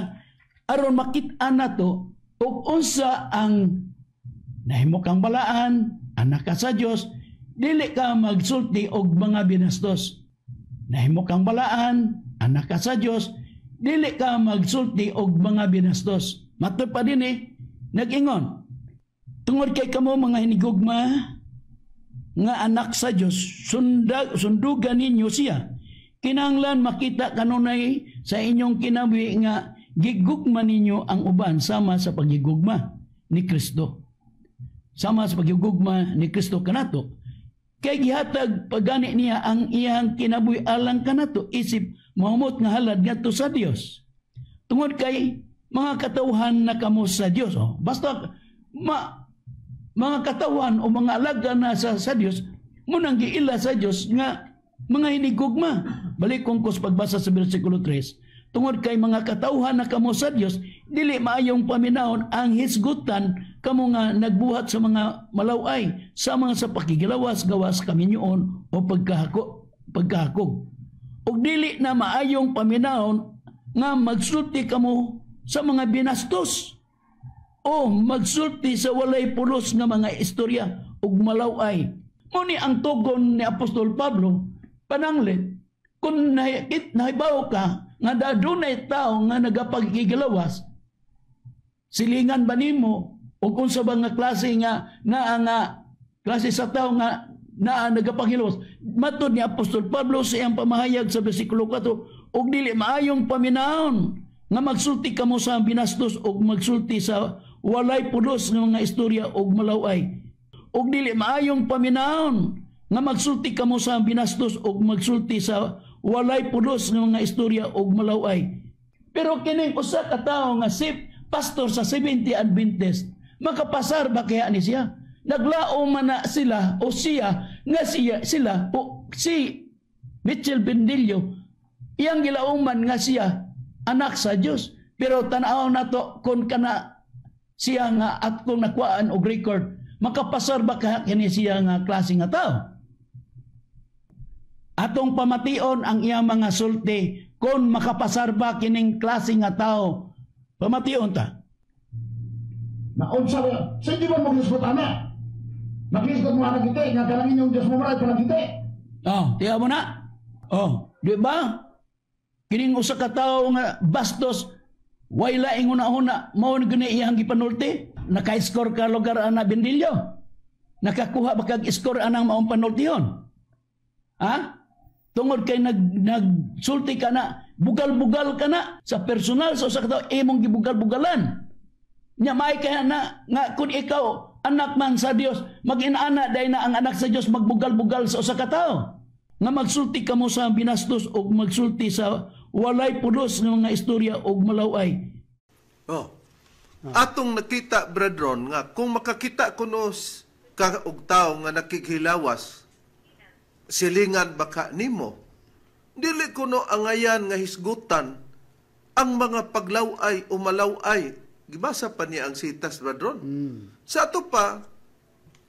aron makit-an nato ug unsa ang nahimo kang balaan, anak ka sa Dios, dili ka magsulti og mga binastos. Nahimo kang balaan, anak ka sa Dios, dili ka magsulti og mga binastos. Matod pa din nag-ingon, tungod kay kamo mga hinigugma nga anak sa Dios, sundugan ninyo siya. Kinahanglan makita kanunay sa inyong kinabuhi nga gigugma ninyo ang uban sama sa pagigugma ni Kristo. Sama sa pagigugma ni Kristo kanato. Kay gihatag pagani niya ang iyang kinabuhi alang kanato isip mahumot nga halad ngadto sa Dios. Tungod kay mga katawhan na kamo sa Dios. Oh. Basta mga katawhan o mga alaga na sa Dios, munang giila sa Dios nga mga hinigugma. Balik kong kus pagbasa sa bersikulo 3. Tungod kay mga katawhan na kamo sa Dios, dili maayong paminawon ang hisgutan kamo nga nagbuhat sa mga malaway, sa mga sa pakigilawas, gawas kaminyoon o pagkahakog. Ug dili na maayong paminawon nga magsulti kamo sa mga binastos o magsulti sa walay pulos nga mga istorya ug malaway. Muni ang tugon ni Apostol Pablo, pananglit, kung nahibaw ka nga dadunay tao nga nagapagkigilawas, silingan ba nimo o kung sa ba nga klase nga naa nga klase sa tao nga naa nagapaghilawas? Matod ni Apostol Pablo sa iyang pamahayag sa bersikulo 4, og dili maayong paminawon nga magsulti kamo sa binastos og magsulti sa walay pulos nga mga istorya og malaway. Og dili maayong paminawon nga magsulti kamo sa binastos og magsulti sa walay pulos nga mga istorya og malaway. Pero kining usa ka tawo nga si pastor sa 70 Adventist, makapasar ba kaya ni siya? Naglao man na sila o siya nga siya sila o si Mitchell Bendillo, iyang gilauman nga siya anak sa Dios. Pero tan-aw nato kung kana siya nga at kung nakuhaan og record, makapasar ba kaya kini siya nga klase nga tao? Atong pamation ang iyang mga sulti kung makapasar ba kining klase nga tao. Pamation ta. Naunsa ba? Sa di ba mag-isgot ana? Mag-isgot mo anak ite, nga kanang inyong Diyos mo maray panagite. Oh, tiya mo na. Oh, di ba? Kining usa ka tawo nga bastos, Way laing una-una mao ni gani iyang gipanulti. Naka-score ka lugar ana Bendillo. Nakakuha ba kag score anang maong panultihon? Ha? Tungod kay nagsulti ka na, bugal-bugal ka na sa personal sa usa ka tawo imong gibugal-bugalan. Nya may kaya na nga kung ikaw anak man sa Dios, mag-inaana dahil na ang anak sa Dios magbugal-bugal sa usa ka tawo. Nga magsulti kamo sa binastos og magsulti sa walay pulos nga mga istorya og malaway. Oh. Atong nakita, brethren, nga kung makakita kuno ka og tawo nga nakighilawas, silingan baka nimo. Dili kuno angayan nga hisgutan ang mga paglaway o malaway. Gibasa pa niya ang sitas, brethren. Sa ato pa,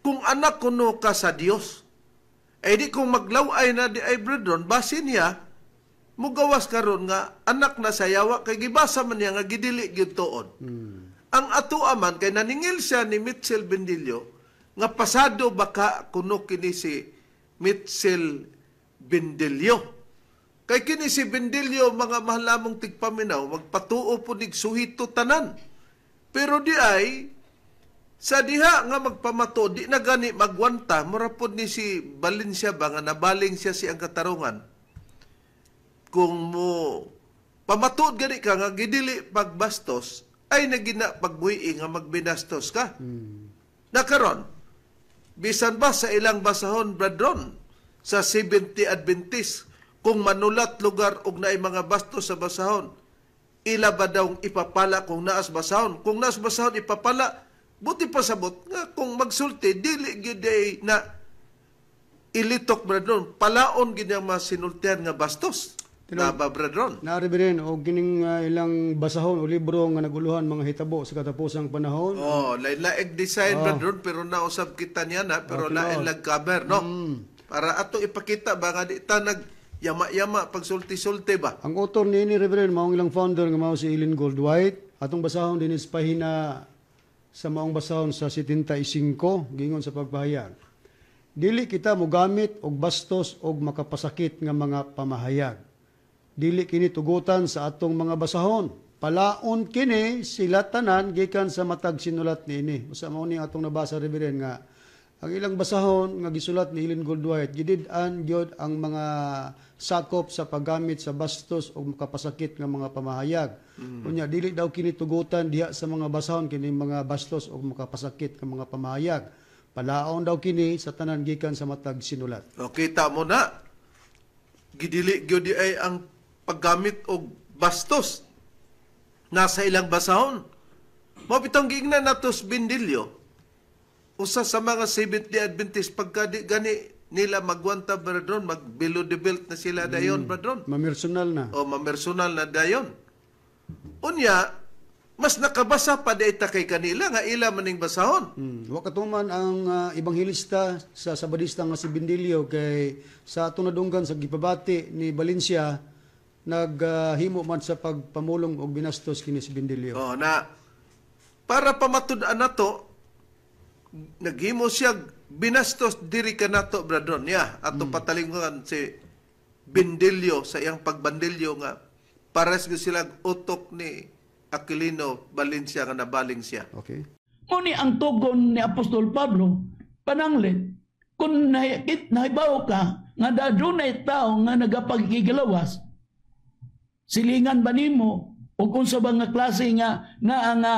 kung anak kuno ka sa Dios, ay di kung maglaway na di ay, brethren, basin niya, mugawas karon nga anak na sa yawa kay gibasa man niya nga gidili gyud tuod. Ang ato aman kay naningil siya ni Mitchell Bendillo nga pasado baka kuno kini si Mitchell Bendillo. Kay kini si Bendillo, mga mahalamong tigpaminaw, magpatuo po nig suhito tanan. Pero di ay sa diha nga magpamato di na gani magwanta, mura pod ni si Valencia ba nga nabaling siya si ang katarungan. Kung mo pamatuod gani ka nga gidili pagbastos ay nagina pagbuhi nga magbinastos ka. Nakaron bisan ba sa ilang basahon, brethren, sa 70 Adventist, kung manulat lugar og naay mga bastos sa basahon, ila ba daw ipapala kung naas basahon? Kung naas basahon ipapala, buti pasabot nga kung magsulti dili gyud ay na ilitok, brethren, palaon gyud ang masinultihan nga bastos. Na ba, brethren? Naari rin og kining ilang basahon o libro nga naguluhan mga hitabo sa katapusang panahon. Oh, lain-laing design, brethren, pero nausab kita niya na, pero lain lag cover, no? Para ato ipakita ba nga di ta nag yama-yama pagsulti-sulti ba? Ang author niini, Reverend, maong ilang founder nga mao si Ellen Gould White. Atong basahon din is pahina sa maong basahon sa 75, gingon sa pagpahayag. Dili kita mogamit og bastos og makapasakit nga mga pamahayag. Dili kini tugutan sa atong mga basahon. Palaon kini sila tanan gikan sa matag sinulat niini. Usa mao ni atong nabasa, Reverend, nga ang ilang basahon nga gisulat ni Ellen Gould White gidid-an gyud ang mga sakop sa paggamit sa bastos o makapasakit nga mga pamahayag. Unya dili daw kini tugutan diha sa mga basahon kini mga bastos o makapasakit nga mga pamahayag. Palaon daw kini sa tanan gikan sa matag sinulat. O, kita mo na. Gidili gyud di ay ang paggamit og bastos nasa ilang basahon. Mao bitong giingnan nato sa Bendillo. Usa sa mga Seventh-day Adventist, pagka di gani nila magwanta, brethren, mag below the belt na sila dayon, brethren. Mamersonal na. O mamersonal na dayon. Unya, mas nakabasa pa di ta kay kanila nga ila maning basahon. Wa katuman ang ebanghelista sa Sabadista nga si Bendillo kay sa atong nadunggan sa gipabati ni Valencia, naghimo man sa pagpamulong og binastos kini si Bendillo. Oh, na para pamatud-an nato naghimo siya binastos diri kanato, brethren, ya ato patalingon si Bendillo sa iyang pagbandilyo nga pares gyud sila utok ni Aquilino Valencia nga nabaling siya. Okay. Muni ang tugon ni Apostol Pablo, pananglit, kung nahibaw ka nga adunay tao nga nagapagkigilawas, silingan ba nimo o kung sa ba nga klase nga nga nga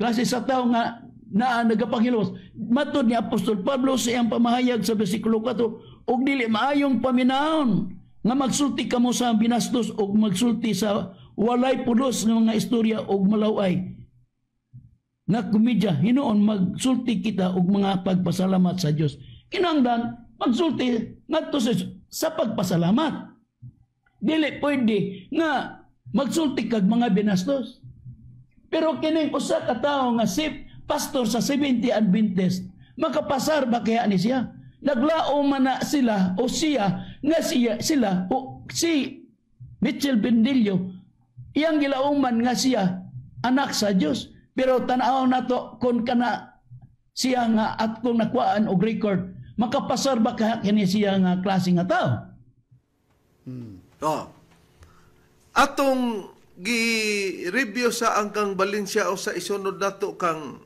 klase sa tao nga naa nagapanghilawas? Matod ni Apostol Pablo sa iyang pamahayag sa bersikulo 4, og dili maayong paminawon nga magsulti kamo sa binastos og magsulti sa walay pulos nga mga istorya og malaway nga komedya, hinuon magsulti kita og mga pagpasalamat sa Dios. Kinahanglan magsulti ngadto sa pagpasalamat. Dili pwede nga magsulti kag mga binastos. Pero kining usa ka tawo nga si pastor sa 70 Adventist, makapasar ba kaya ni siya? Naglao man na sila o siya nga siya sila o si Mitchell Bendillo, iyang gilauman nga siya anak sa Dios. Pero tan-aw nato kung kana siya nga at kung nakuhaan og record, makapasar ba kaya kini siya nga klase nga tao? Oh. Atong Gi-review sa angkang Valencia o sa isunod nato kang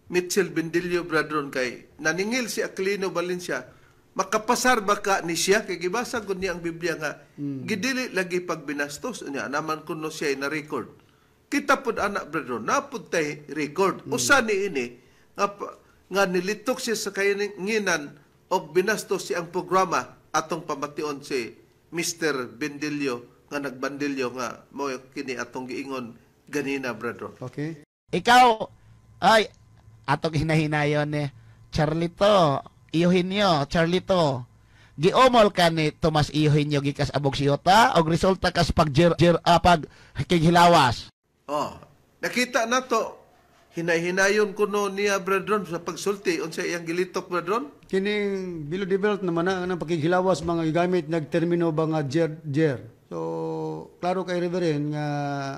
Mitchell Bendillo, brethren, kay naningil si Aquilino Valencia, makapasar ba ka ni siya kay gibasa gud niya ang Biblia nga gidili lagi pagbinastos niya naman kuno siya na record. Kita pud ana, brethren, napud tay record. Usa ni ini nga nga nilitok siya sa kahinginan og binastos siya ang programa. Atong pamation si Mr. Bendillo nga nagbandilyo nga mo kini atong giingon ganina, brethren. Okay. Ikaw, ay, atong hinahinayon ni Charlito, Eugenio, Charlito. Giumol ka ni Tomas Eugenio gikas abog siyota og resulta kas pag jer, jer, pag kighilawas. Oh, nakita na to. Hinay-hinayon kuno niya, brethren, sa pagsulti unsa iyang gilitok, brethren? Kining below the belt naman na ang pakighilawas, mga gigamit nagtermino ba nga jer jer. So klaro kay Reverend nga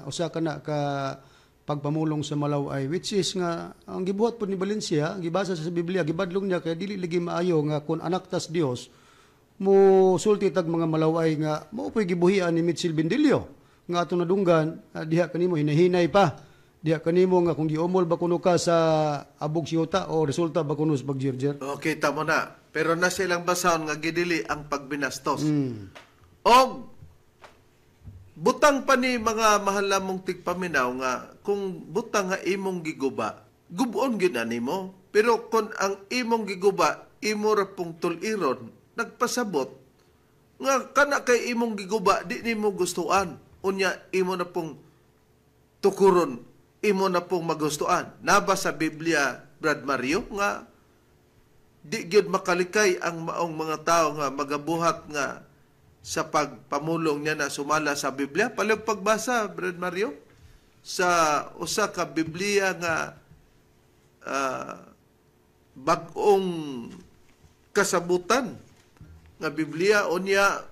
usa ka na ka pagpamulong sa malaway, which is nga ang gibuhat po ni Valencia, gibasa sa Biblia, gibadlong niya kay dili lagi maayo nga kun anak tas Dios mo sulti tag mga malaway nga mao po'y gibuhian ni Mitchell Bendillo nga atong nadunggan, diha kanimo hinahinay pa diha kanimo nga kung giumol ba kuno ka sa abog siyota o resulta ba kuno sa pagjirjir. Okay, tamo na. Pero nasa ilang basahon nga gidili ang pagbinastos. Og butang pa ni mga mahal namong tigpaminaw nga kung butang nga imong giguba, gubon gyud na nimo. Pero kung ang imong giguba, imo ra pong tuliron, nagpasabot nga kana kay imong giguba di nimo gustuan. Unya imo na pong tukuron, imo na pong magustuan. Naba sa Biblia, Brad Mario, nga di gyud makalikay ang maong mga tao nga magabuhat nga sa pagpamulong niya na sumala sa Biblia. Palihog pagbasa, Brad Mario, sa usa ka Biblia nga bag-ong kasabutan nga Biblia, unya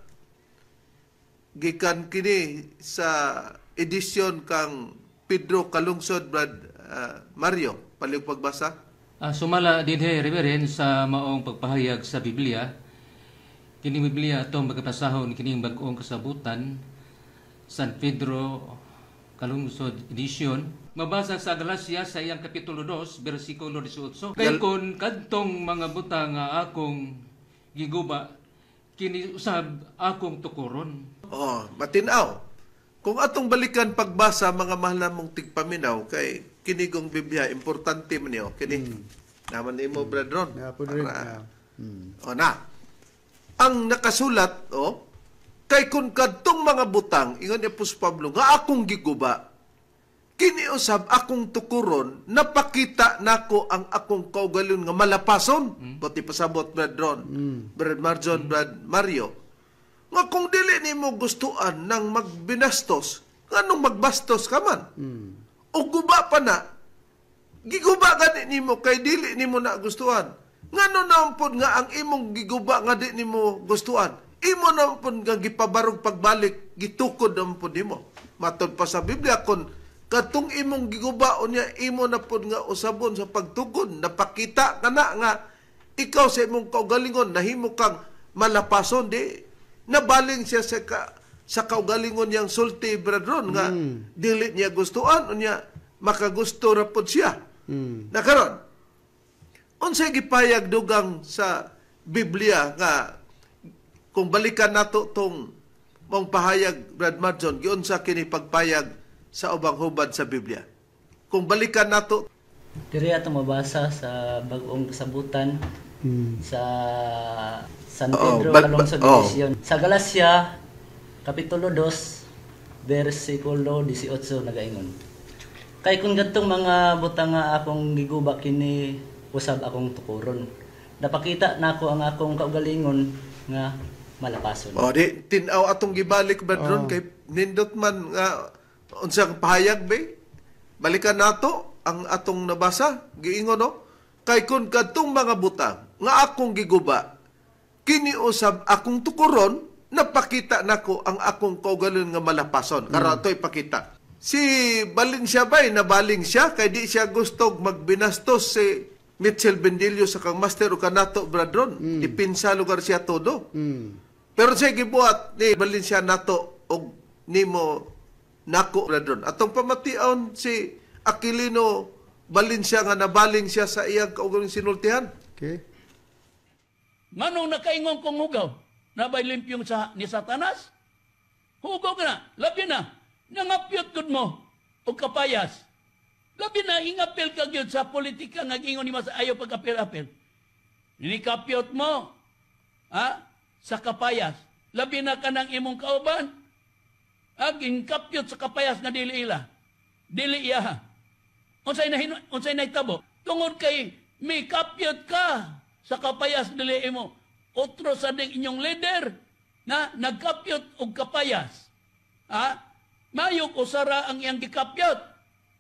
gikan kini sa edisyon kang Pedro Calungsod, Brad Mario, palihog pagbasa. Sumala dinhi, Reverend, sa maong pagpahayag sa Biblia, kining Biblia atong magkapasahon kining bag-ong kasabutan, San Pedro Calungsod edition, mabasa sa Galacia sa iyang kapitulo 2 bersikulo 18: "Kay kon kadtong mga butang nga akong giguba, kini usab akong tukuron." Oh, matinaw. Kung atong balikan pagbasa, mga mahal namong tigpaminaw, kay kinigong Biblia importante man niyo kini. Naman nimo, Brad Ron. Yeah, po rin. Para- Yeah. O na. Ang nakasulat, oh, kay kung kadtong mga butang, ingon ni Apostol Pablo, nga akong giguba, kini usab akong tukuron, napakita nako ang akong kaugalon nga malapason. Pati pasabot, Brad Ron, Brad Marjon, Brad Mario. Nga kung dili nimo gustuan ng magbinastos, nganong magbastos ka man? O guba pa na, giguba gani nimo kay dili nimo na gustuhan. Ngano naman pod nga ang imong giguba nga di nimo gustuhan, imo naman pod nga gipabarog pagbalik, gitukod naman pod nimo. Matod pa sa Biblia, kon katong imong giguba unya imo na pod nga usabon sa pagtukod, napakita ka na nga ikaw sa imong kaugalingon nahimo kang malapason, di nabaling siya sa kaugalingon niyang sulti, brethren, nga dili niya gustuan, unya makagusto ra pod siya. Na karon, unsay gipayag dugang sa Biblia nga kung balikan nato tong mong pahayag, Brad Marjon, giunsa kini pagpayag sa ubang hubad sa Biblia? Kung balikan nato Diri ato mabasa sa bag-ong kasabutan sa San Pedro Calungsod Edition. Sa Galacia kapitulo 2 bersikulo 18 nagaingon: "Kay kung gadtong mga butang nga akong giguba, kini usab akong tukuron. Napakita nako ang akong kaugalingon nga malapason." O di tin-aw atong gibalik, Brad Ron, kay nindot man nga unsang pahayag be. Balikan nato ang atong nabasa, giingon no, kay kun kadtong mga butang nga akong giguba, kini usab akong tukuron, napakita nako ang akong kaugalingon nga malapason. Karon ato ipakita. Si Valencia bay nabaling siya kay di siya gusto magbinastos si Mitchell Bendillo sa kang master o kanato, Brad Ron. Ipinsa lugar siya todo. Pero siya gibuhat ni Valencia nato og nimo nako, brethren. Atong pamation si Aquilino Valencia nga nabaling siya sa iyang kaugaling sinultihan. Okay. Nganong nakaingon kong hugaw? Nabay limpyong sa ni Satanas? Hugaw ka na, labi na, nangapyot gud mo og kapayas. Labi na, ingapil ka gyud sa politika nga ingon ni mas ayaw pagkapil-apil. Nikapyot mo, ha, sa kapayas. Labi na ka ng imong kauban, ha, ginkapyot sa kapayas nga dili ila. Dili iya. Unsay nahitabo? Tungod kay may kapyot ka sa kapayas dili imo. Otro sa ding inyong leader na nagkapyot og kapayas. Ha? Mayok usara ang iyang gikapyot.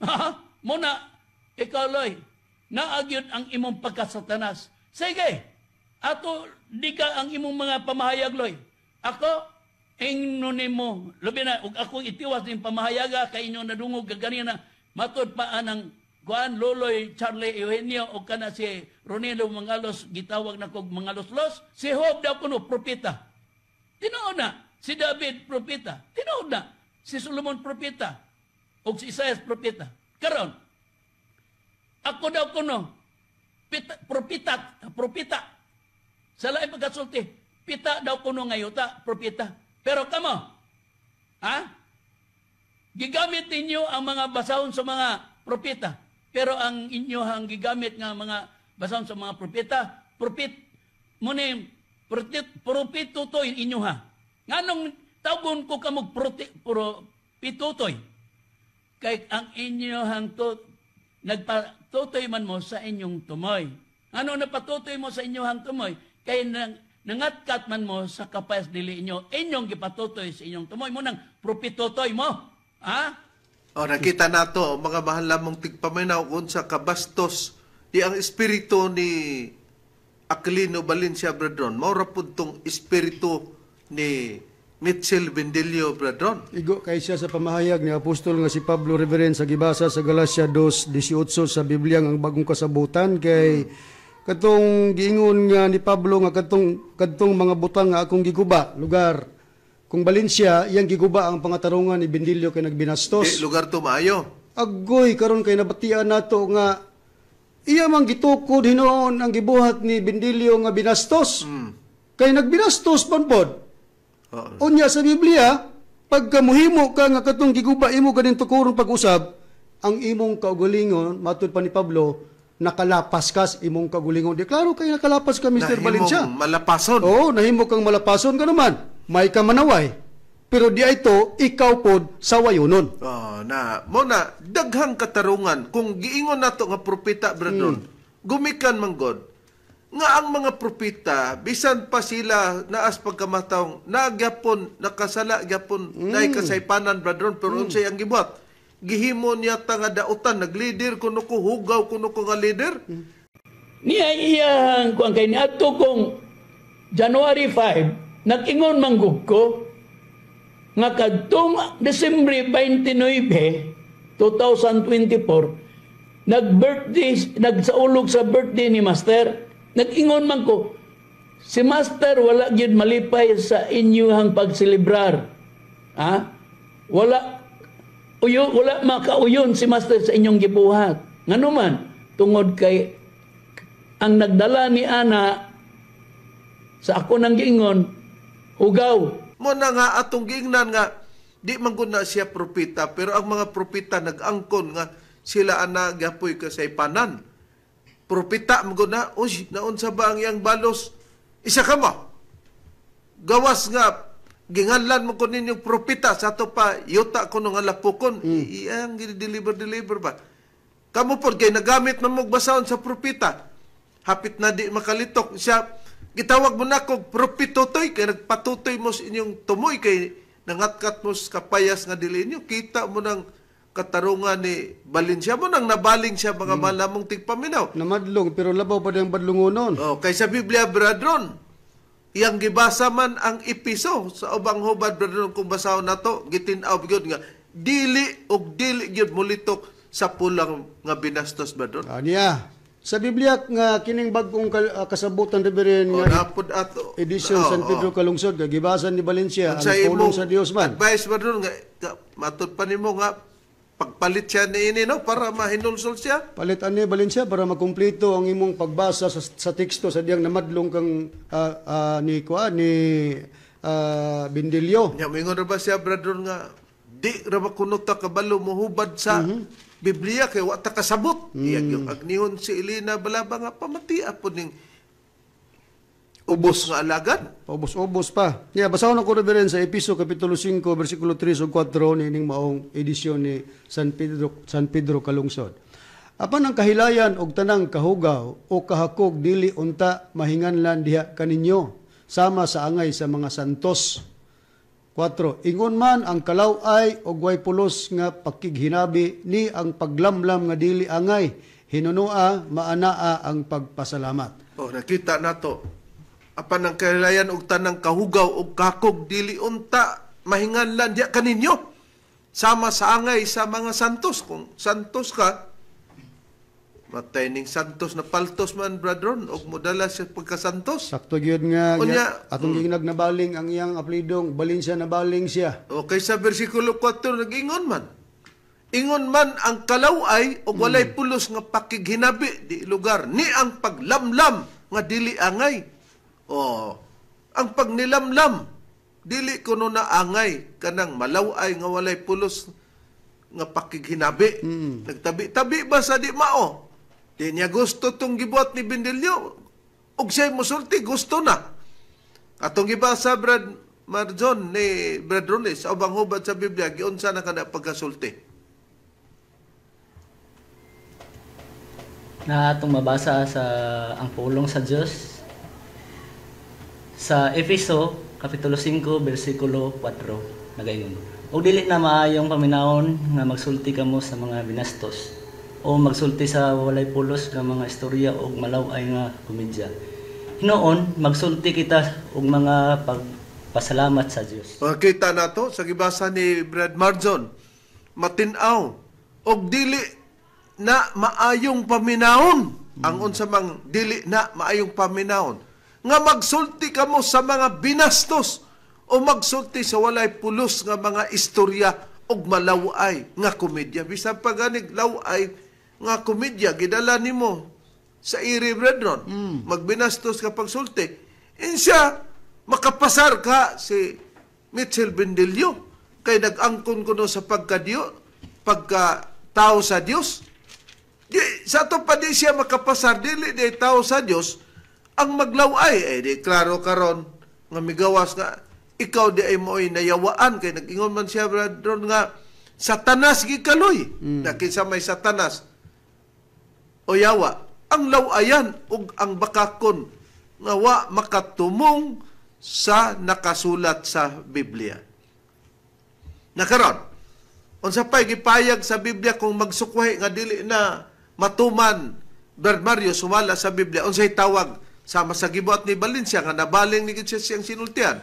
Ha? Muna, ikaw loy, naagyod ang imong pagkasatanas. Sige, ato di ka ang imong mga pamahayag loy. Ako, ingno nimo, labi na, ug ako itiwas ning pamahayaga kay inyo nadungog kaganina, matod pa anang kuan Loloy Charlie Eugenio o kana si Ronelo Mangalos gitawag na kog Mangalos-los, si Job daw kuno propeta. Tinuod na si David propeta. Tinuod na si Solomon propeta ug si Isaias propeta. Karon ako daw kuno pita, propeta, propeta. Sa laing pagkasulti, pita daw kuno ngayuta, propeta. Pero kamo, ha? Gigamit ninyo ang mga basahon sa mga propeta. Pero ang inyo ang gigamit nga mga basahon sa mga propeta, propet, muna propitutoy inyo ha. Nganong tawgon ko kamog propitutoy? Kay ang inyo hang nagpatutoy man mo sa inyong tumoy. Ano napatutoy mo sa inyong hang tumoy? Kay nangatkat man mo sa kapayas dili inyo, inyong gipatutoy sa inyong tumoy. Mo nang propitutoy mo. Ha? O, nakita nato mga mahal lamang tigpaminaw kung sa kabastos di ang espiritu ni Aquilino Valencia, brethren. Maura pud tong espiritu ni Mitchell Bendillo, brethren. Igo kay siya sa pamahayag ni Apostol nga si Pablo Reverend sa gibasa sa Galatia 2:18 sa Biblia ang bagong kasabutan kay katong giingon nga ni Pablo nga katong kadtong mga butang nga akong giguba lugar kung Valencia iyang giguba ang pangatarungan ni Bendillo kay nagbinastos. Di lugar to maayo. Agoy karon kay nabatian nato nga iya man gitukod hinuon ang gibuhat ni Bendillo nga binastos. Kay nagbinastos man pod. Unya sa Biblia, pagka muhimo ka nga katong giguba imo ganin tukurong pag-usab, ang imong kaugalingon, matud pa ni Pablo, nakalapas ka sa imong kaugalingon. Di klaro kay nakalapas ka, Mr. Nahimong Valencia. Malapason. Oo, nahimo kang malapason ka naman. May kamanaway. Pero di ito, ikaw pod sa wayunon. Oh, na, mo na, daghang katarungan. Kung giingon nato nga propeta, brethren, gumikan man God, nga ang mga propeta, bisan pa sila naas pagkamatawng, nagyapon, nakasala gyapon, naay kasaypanan, brethren, pero unsay ang gibuhat? Gihimo niya ta nga dautan, nag-leader kuno ko, hugaw kuno ko nga leader. Niya iyang kuan kay niadto kong January 5, nag-ingon manggug ko nga kadtong Desembre 29, 2024, nag-birthday, nagsaulog sa birthday ni Master. Nag-ingon man ko, si Master wala gyud malipay sa inyuhang pagselebrar. Ha? Wala uyo, wala makauyon si Master sa inyong gibuhat. Ngano man, tungod kay ang nagdala ni ana sa ako nang giingon, hugaw. Mo na nga atong giingnan nga di man gud na siya propeta, pero ang mga propeta nag-angkon nga sila ana gapoy kasaypanan. Propeta man gud na, uy, naunsa ba ang iyang balos? Isa ka mo. Gawas nga ginganlan mo ko ninyong propeta sa ato pa yuta ko nga lapukon. Iyang deliver ba? Kamo pod kay nagamit man mo basahon sa propeta. Hapit na di makalitok siya. Gitawag mo na kog propitotoy kay nagpatutoy mo sa inyong tumoy kay nangatkat mo sa kapayas nga dili inyo. Kita mo ng katarungan ni Valencia mo nang nabaling siya mga malamong tigpaminaw. Namadlong pero labaw pa diyang badlungonon. Oh, kay sa Biblia, brethren, iyang gibasa man ang Episo sa ubang hubad, brethren, kung basahon nato gitin-aw gyud nga dili og dili gyud molitok sa pulang nga binastos, brethren. Aniya. Sa Biblia nga kining bag-ong kasabutan, Reverend, O nga napod ato. edisyon Oo, San Pedro oo. Calungsod, kay gibasa ni Valencia ang Sa pulong imong sa Dios man. advice ba doon nga matud pa nimo nga pagpalit siya niini, no, para mahinulsol siya. Palit ani, Valencia, para makumpleto ang imong pagbasa sa teksto sa diyang namadlong kang ni kuan ni Bindilyo. Nya moingon ra ba siya, brother, nga di ra ba kuno ta kabalo mohubad sa Biblia kay wa ta kasabot. Iya yung agnihon si Elena Balaba nga pamatia po ning ubos nga alagad. Paubos-ubos pa. Yeah, basahon ako, Reverend, sa Episo kapitulo 5 bersikulo 3 ug 4 niining maong edisyon ni San Pedro Calungsod. Apan ang kahilayan og tanang kahugaw o kahakog dili unta mahinganlan diha kaninyo sama sa angay sa mga santos. 4. Ingon man ang kalaway og way pulos nga pakighinabi ni ang paglamlam nga dili angay, hinunua maanaa ang pagpasalamat. Oh, nakita nato. Apan ang kahilayan og tanang kahugaw og kakog dili unta mahinganlan diya kaninyo sama sa angay sa mga santos. Kung santos ka, matay ning santos na paltos man, brethren, og modala siya pagkasantos. Sakto gyud nga Unya, atong giinag nabaling ang iyang aplidong Valencia, nabaling siya. Okay, sa versikulo 4 nag-ingon man. Ingon man ang kalaway og walay pulos nga pakighinabi di lugar ni ang paglamlam nga dili angay. Oh, ang pagnilamlam dili kuno na angay kanang malaway nga walay pulos nga pakighinabi. Nagtabi-tabi ba sa di mao? Di niya gusto tong gibuhat ni Bindilyo. Og siya musulti, gusto na. Atong gibasa, Brad Marjon, ni Brad Rones, sa ubang hubad sa Biblia, giunsa na kana pagkasulti? Na atong mabasa sa ang pulong sa Dios sa Efeso kapitulo 5 bersikulo 4, nagaingon: "Og dili na maayong paminawon nga magsulti kamo sa mga binastos o magsulti sa walay pulos nga mga istorya og malaw-ay nga komedya. Hinuon magsulti kita og mga pagpasalamat sa Dios." Makita nato sa gibasa ni Brad Marjon, matinaw og dili na maayong paminawon. Ang unsa mang dili na maayong paminawon nga magsulti kamo sa mga binastos o magsulti sa walay pulos nga mga istorya og malaway nga komedya. Bisan pa ganig laway nga komedya gidala nimo sa iri, brethren, magbinastos ka pagsulti, insya makapasar ka si Mitchell Bendillo kay nag-angkon kuno sa pagkadiyo, pagka tao sa Dios. Di, sa ato pa di siya makapasar, dili di tao sa Dios ang maglaway. Eh di klaro karon nga migawas nga ikaw di ay mo'y nayawaan kay nag-ingon man siya, brethren, nga Satanas gikaloy. Na kinsa may Satanas o yawa ang lawayan ug ang bakakon nga wa makatumong sa nakasulat sa Biblia. Nakaron, unsa pay gipayag sa Biblia kung magsukwahi nga dili na matuman, Brad Mario, sumala sa Biblia, unsay tawag sama sa gibuhat ni Valencia nga nabaling ni gid siya siyang sinultian?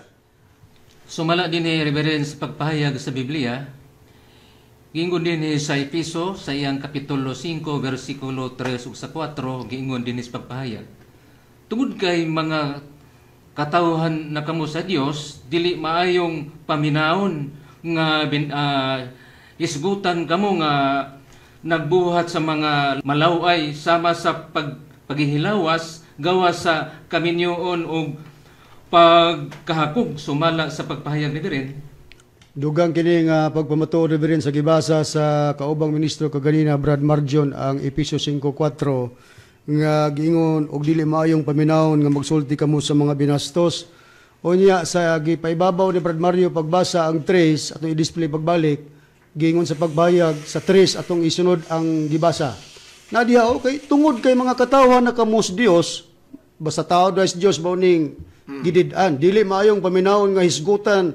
Sumala din ni Reverend sa pagpahayag sa Biblia, giingon din ni sa Episo sa iyang kapitulo 5 versikulo 3 ug sa 4, giingon din sa pagpahayag. Tungod kay mga katawhan na kamo sa Dios, dili maayong paminawon nga isgutan kamo nga nagbuhat sa mga malaway sama sa paghihilawas gawa sa kaminyoon og pagkahakog sumala sa pagpahayag ni Reverend. Dugang kini nga pagpamatuod, Reverend, sa gibasa sa kaubang ministro kaganina, Brad Marjon, ang Episo 5:4 nga giingon og dili maayong paminawon nga magsulti kamo sa mga binastos. Unya sa gipaibabaw ni Brad Mario pagbasa ang 3 atong i-display pagbalik, giingon sa pagbayag sa 3 atong isunod ang gibasa. Na diha, okay, tungod kay mga katawhan na kamo sa Dios, basta tao sa Dios mao ning gidid-an. Dili maayong paminawon nga hisgutan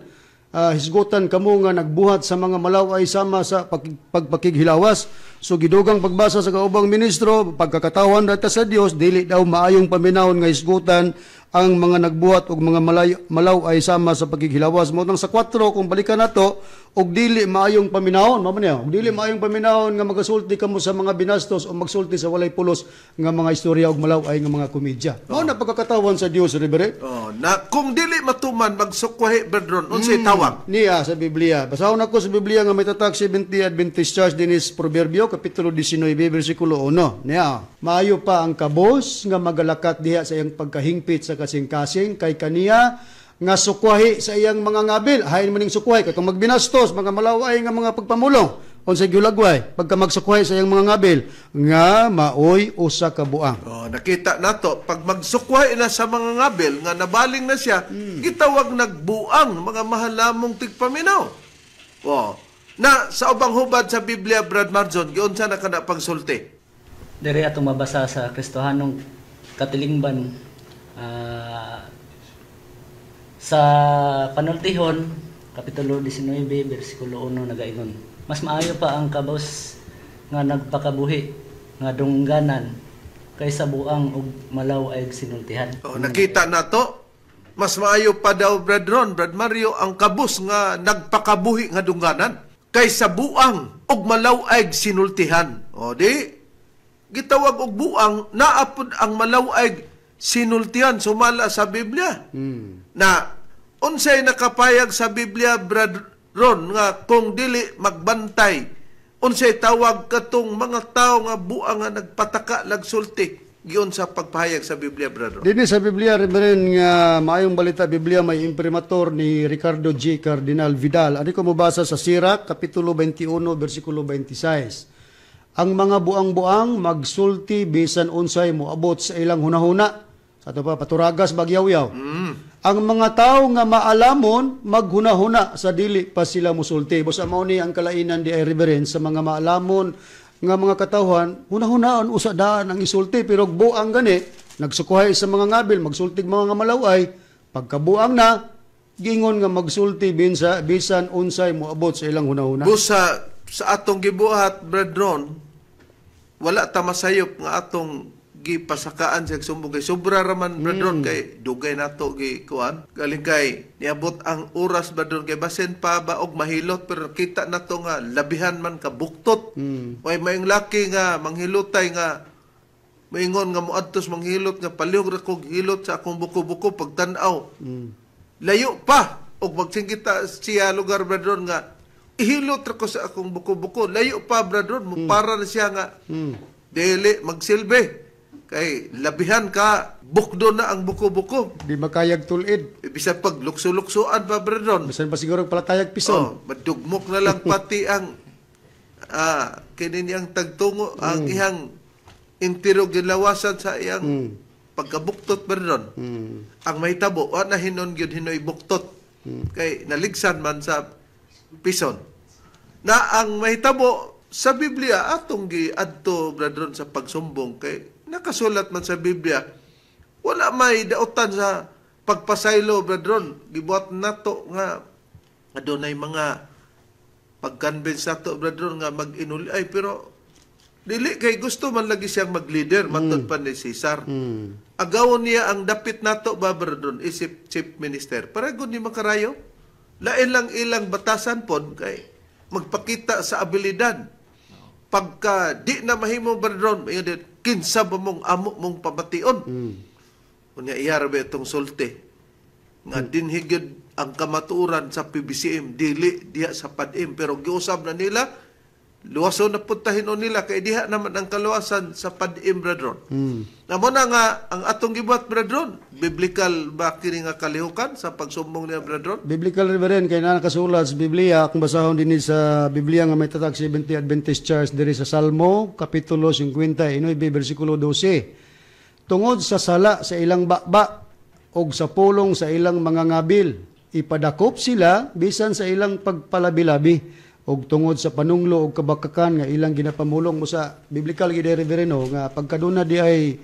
kamo nga nagbuhat sa mga malaway sama sa pagpakighilawas. So gidugang pagbasa sa kaubang ministro, pagkakatawan ra ta sa Dios, dili daw maayong paminawon nga hisgutan ang mga nagbuhat og mga malaw ay sama sa pagighilawas. Mao nang sa 4, kung balikan nato, og dili maayong paminawon, mao man niya, og dili maayong paminawon nga magasulti kamo sa mga binastos o magsulti sa walay pulos nga mga istorya og malaw ay nga mga komedya. Mao na pagkakatawan sa Dios, Reverend. Oh, na kung dili matuman magsukwahi, brethren, unsay tawag? Niya sa Biblia. Basahon ako sa Biblia nga may tatak 70 Adventist Church dinis Proverbio kapitulo 19 bersikulo 1. Niya, maayo pa ang kabos nga magalakat diha sa iyang pagkahingpit sa kasing-kasing kay kaniya nga sukwahi sa iyang mga ngabil. Hain man ning sukwahi kay kung magbinastos mga malaway nga mga pagpamulong unsay gulagway pagka magsukwahi sa iyang mga ngabil nga maoy usa ka buang. Oh, nakita nato pag magsukwahi na sa mga ngabil nga nabaling na siya, gitawag nagbuang, mga mahalamong tigpaminaw. Oh, na sa ubang hubad sa Biblia, Brad Marjon, giunsa na kana pagsulti? Diri atong mabasa sa Kristohanong katilingban, sa Panultihon, Kapitulo 19, versikulo 1, nagaingon: "Mas maayo pa ang kabos nga nagpakabuhi nga dungganan kaysa buang ug malaw ay sinultihan." Oh, nakita nato, mas maayo pa daw, Brad Ron, Brad Mario, ang kabus nga nagpakabuhi nga dungganan kaysa buang ug malaw ay sinultihan. O di gitawag og buang, naapod ang malaw ay sinultihan sumala sa Biblia. Na unsay nakapayag sa Biblia, Brad Ron, nga kung dili magbantay, unsay tawag katong mga tao nga buang nga nagpataka lagsulti giyon sa pagpahayag sa Biblia, Brad Ron? Dinhi sa Biblia, Reverend, nga maayong balita Biblia may imprimatur ni Ricardo G. Cardinal Vidal. Ani ko mobasa sa Sirach kapitulo 21 bersikulo 26. Ang mga buang-buang magsulti bisan unsay moabot sa ilang hunahuna. Sa ato pa paturagas bagyaw-yaw. Ang mga tao nga maalamon maghunahuna sa dili pa sila musulti. Busa mao ni ang kalainan di ay, Reverend, sa mga maalamon nga mga katawhan, hunahunaon usa daan ang isulti, pero buang gani nagsukuhay sa mga ngabil magsultig mga nga malaway, pagkabuang na gingon nga magsulti binsa bisan unsay moabot sa ilang hunahuna. Busa sa atong gibuhat, Brad Ron, wala ta masayop nga atong gipasakaan sa sumbong kay sobra raman, Brad Ron, kay dugay nato gi kuan galing kay niabot ang oras, Brad Ron, kay basin pa ba og mahilot, pero kita nato nga labihan man ka buktot. Way mayong laki nga manghilotay nga maingon nga moadtos manghilot nga palihog ra kog hilot sa akong buko-buko, pagtan-aw layo pa og magsingkita siya lugar, Brad Ron, nga ihilot ra ko sa akong buko-buko, layo pa, Brad Ron, mo para na siya nga dili magsilbi kay labihan ka bukdo na ang buko-buko. Di makayag tulid. Bisan pag lukso-luksoan pa, Brad Ron. Bisan pa siguro palatayag pison. Oh, madugmok na lang pati ang kini niyang tagtungo, ang iyang intiro gilawasan sa iyang pagkabuktot, Brad Ron. Ang mahitabo, wa na hinon gyud hinoy buktot. Kay naligsan man sa pison. Na ang mahitabo sa Biblia atong giadto, Brad Ron, sa pagsumbong kay nakasulat man sa Biblia, wala may dautan sa pagpasaylo, Brad Ron. Gibuhat nato nga adunay mga pag-convince nato, Brad Ron, nga mag-inuli ay, pero dili kay gusto man lagi siyang mag-leader matud pa ni Cesar. Agawon niya ang dapit nato ba, Brad Ron, isip chief minister. Para gud ni makarayo. Lain lang ilang batasan pod kay magpakita sa abilidad. Pagka di na mahimo, Brad Ron, mayon din, kinsa ba mong amo mong pamation? Unya iyar ba itong sulti nga dinhigid ang kamatuoran sa PBCM dili diha sa PADM, pero giusab na nila luwason na puntahin nila kay diha naman ang kaluwasan sa PADM, Brad Ron. Na mo na nga ang atong gibuhat, Brad Ron, biblical ba kini nga kalihukan sa pagsumbong niya, Brad Ron? Biblical, Reverend, kay na nakasulat sa Biblia, kung basahon dinhi sa Biblia nga may tatag 70 Adventist Church diri sa Salmo kapitulo 59 bersikulo 12. Tungod sa sala sa ilang bakba og sa pulong sa ilang mga ngabil, ipadakop sila bisan sa ilang pagpalabi-labi og tungod sa panunglo og kabakakan nga ilang ginapamulong. Mo sa biblical gid, Reverend, nga pagkaduna di ay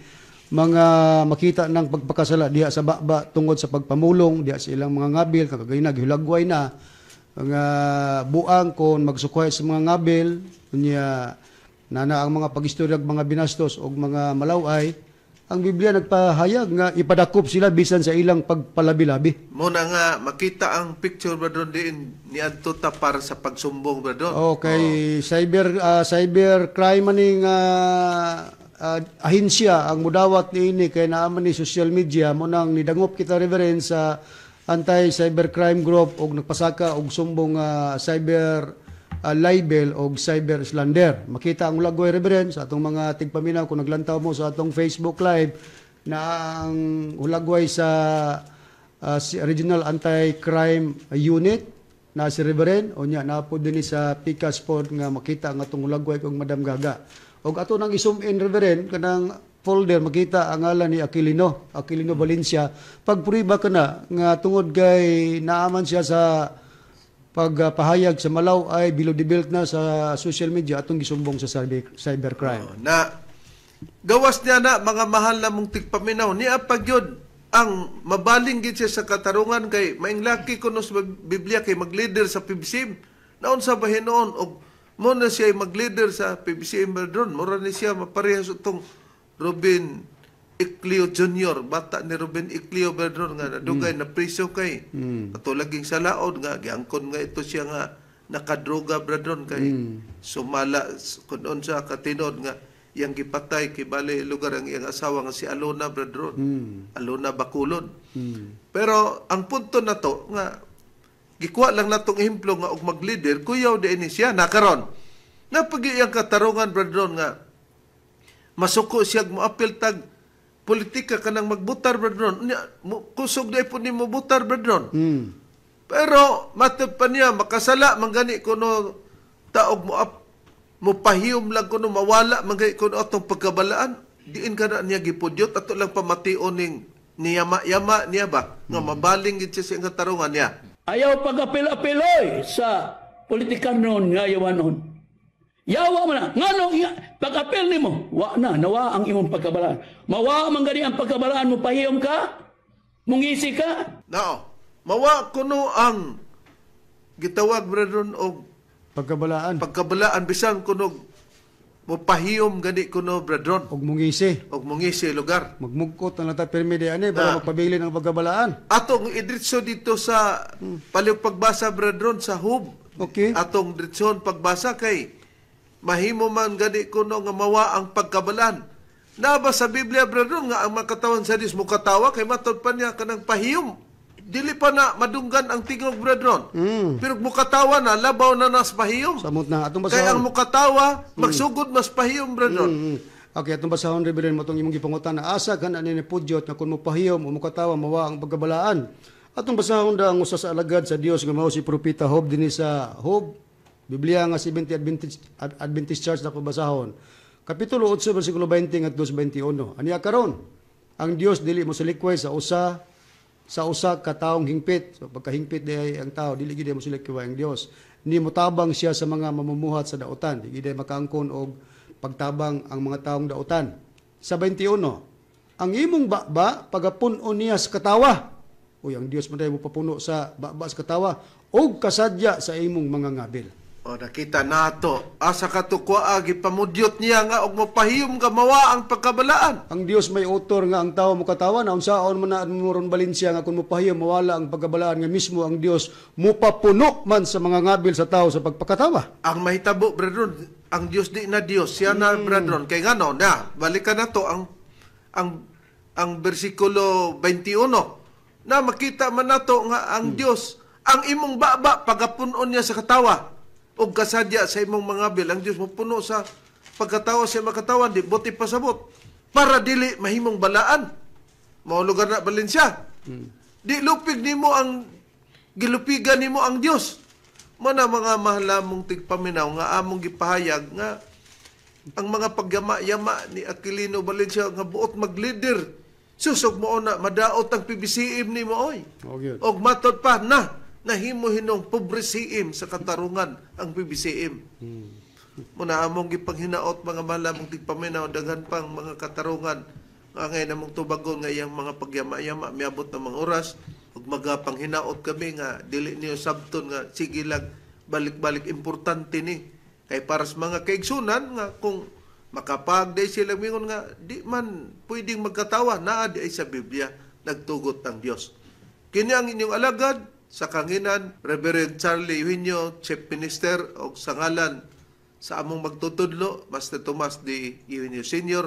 mga makita ng pagpakasala diha sa bakba tungod sa pagpamulong diha sa ilang mga ngabil, kagay na gihulagway na nga buang kon magsukway sa mga ngabil, unya nana ang mga pagistorya mga binastos og mga malaway. Ang Biblia nagpahayag nga ipadakop sila bisan sa ilang pagpalabi-labi. Muna nga makita ang picture, brethren, diin niadto ta para sa pagsumbong, brethren. Okay, cyber cyber crime maning ahensya ang mudawat niini kay naa man ni social media. Mo nang nidangop kita, Reverend, sa anti-cybercrime group og nagpasaka og sumbong cyber libel og cyber slander. Makita ang hulagway, Reverend, sa atong mga tigpaminaw kung naglantaw mo sa atong Facebook Live na ang hulagway sa si Regional Anti-Crime Unit na si Reverend o nya na po dinhi sa Pikas pod nga makita ang atong hulagway kong Madam Gaga. Og ato nang i-zoom in, Reverend, kanang folder, makita ang ngalan ni Aquilino, Aquilino Valencia. Pagpuriba ka na nga tungod kay naaman siya sa pagpahayag sa malaw ay below the belt na sa social media, atong gisumbong sa cybercrime. Oh, na gawas niya na, mga mahal na mong tigpaminaw, niya pagyod ang mabaling gid siya sa katarungan kay mainglaki kuno sa Biblia kay mag-leader sa PBCM. Naunsa ba hinuon og mo na siya ay mag-leader sa PBCM, brethren? Mura ni siya maparehas itong Ruben Ecleo Jr., bata ni Ruben Ecleo, brethren, nga nadugay na priso kay ato laging sa laod nga giangkon nga ito siya nga nakadroga, brethren, kay sumala kun unsa katinod nga iyang gipatay kay bali lugar ang iyang asawa nga si Alona, brethren. Alona Bacolod. Pero ang punto na to nga gikuha lang natong ehemplo nga og mag-leader kuyaw di ini siya na karon. Napagi iyang katarungan, brethren, nga masuko siya moapil tag politika kanang magbutar, brethren. Unya, kusog di po ni mo butar, brethren. Pero matod pa niya makasala man gani kuno taog mo ap, mo pahiyom lang kuno, mawala man gani kuno atong pagkabalaan. Diin ka na niya gipudyot, ato lang pamation ning niyama-yama niya ba nga mabaling gid siya sa iyang katarungan niya. Ayaw pag-apil-apiloy sa politikanon nga yawanon. Yawa man na. Nganong pag-apil nimo, wa na, nawa ang imong pagkabalaan. Mawa man gani ang pagkabalaan mo, pahiyom ka, mungisi ka. Nao, mawa kuno ang gitawag, brethren, og pagkabalaan. Pagkabalaan bisan kuno mo pahiyom gani kuno, brethren. Og mungisi. Og mungisi lugar. Magmugkot na lang ta pirmi di ani para magpabilin ang pagkabalaan. Atong idritso dito sa palihog pagbasa, brethren, sa Job. Atong dritson pagbasa kay mahimo man gani kuno nga mawa ang pagkabalaan. Naa ba sa Biblia, brethren, nga ang makatawan sa Dios mukatawa kay matod pa niya kanang pahiyom? Dili pa na madunggan ang tingog, brethren. Pero mukatawa na, labaw na nas pahiyom. Samot na atong Kay ang basahon. mukatawa, magsugod mas pahiyom, brethren. Okay, atong basahon, Reverend, mo tong imong gipangutan na asa kan ani ni pudyot nga kung mopahiyom o mukatawa mawa ang pagkabalaan. Atong basahon da ang usa sa alagad sa Dios nga mao si Propeta Job dinhi sa Job. Biblia nga 70 Adventist Church na ko basahon. Kapitulo 8 bersikulo 20 ngadto sa 21. Aniya karon, ang Dios dili mo salikway sa usa ka taong hingpit. So pagkahingpit di ay ang tao, dili gid mo salikway ang Dios. Ni motabang siya sa mga mamumuhat sa dautan. Di gid makaangkon og pagtabang ang mga taong dautan. Sa 21, ang imong baba pagapuno niya sa katawa. Uy, ang Dios man mo papuno sa baba sa katawa og kasadya sa imong mga ngabil. O, nakita nato. Asa katukwa gipamudyot niya nga og mopahiyom ka mawa ang pagkabalaan. Ang Dios may author nga ang tao mokatawa na unsaon man na moron Valencia nga kung mopahiyom mawala ang pagkabalaan nga mismo ang Dios mopapuno man sa mga ngabil sa tao sa pagpakatawa. Ang mahitabo, brethren, ang Dios di na Dios, siya na, brethren. Kay ngano na, balikan nato ang bersikulo 21 na makita man nato nga ang Dios, ang imong baba pagapunon niya sa katawa ug kasadya sa imong mga bil. Ang Dios mopuno sa pagkatawa sa makatawan, di buti pasabot para dili mahimong balaan. Mao lugar na Valencia. Di lupig nimo ang gilupigan nimo ang Dios. Mo na, mga mahalamong tigpaminaw, nga among gipahayag nga ang mga pagyama-yama ni Aquilino Valencia nga buot mag-leader susog mo na madaot ang PBCM nimo oy. Okay. Og matod pa na nahimo hinong pobre CM sa katarungan ang PBCM. Muna among gipanghinaot, mga malamong tigpaminaw, daghan pang mga katarungan nga ngay namong tubagon nga iyang mga pagyama-yama miabot ng mga oras ug magapanghinaot kami nga dili niyo sabton nga sige lang balik-balik. Importante ni kay para sa mga kaigsunan nga kung Makapag di sila mingon nga di man pwedeng magkatawa, naa di ay sa Biblia nagtugot ang Dios. Kini ang inyong alagad sa kanginan, Reverend Charlie Eugenio, Chief Minister, og sa ngalan sa among magtutudlo, Master Tomas D. Eugenio Sr.,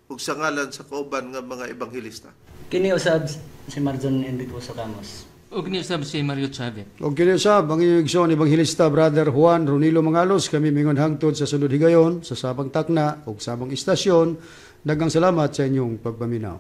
ug sa ngalan sa kauban nga mga ebanghelista. Kini usab si Marjon Enrico Socamos. Ug ni usab si Mario Chavez. Og kini usab ang inyong igsoon Ebanghelista Brother Juan Ronilo Mangalos, kami mingon hangtod sa sulod higayon sa sabang takna ug sabang istasyon. Daghang salamat sa inyong pagpaminaw.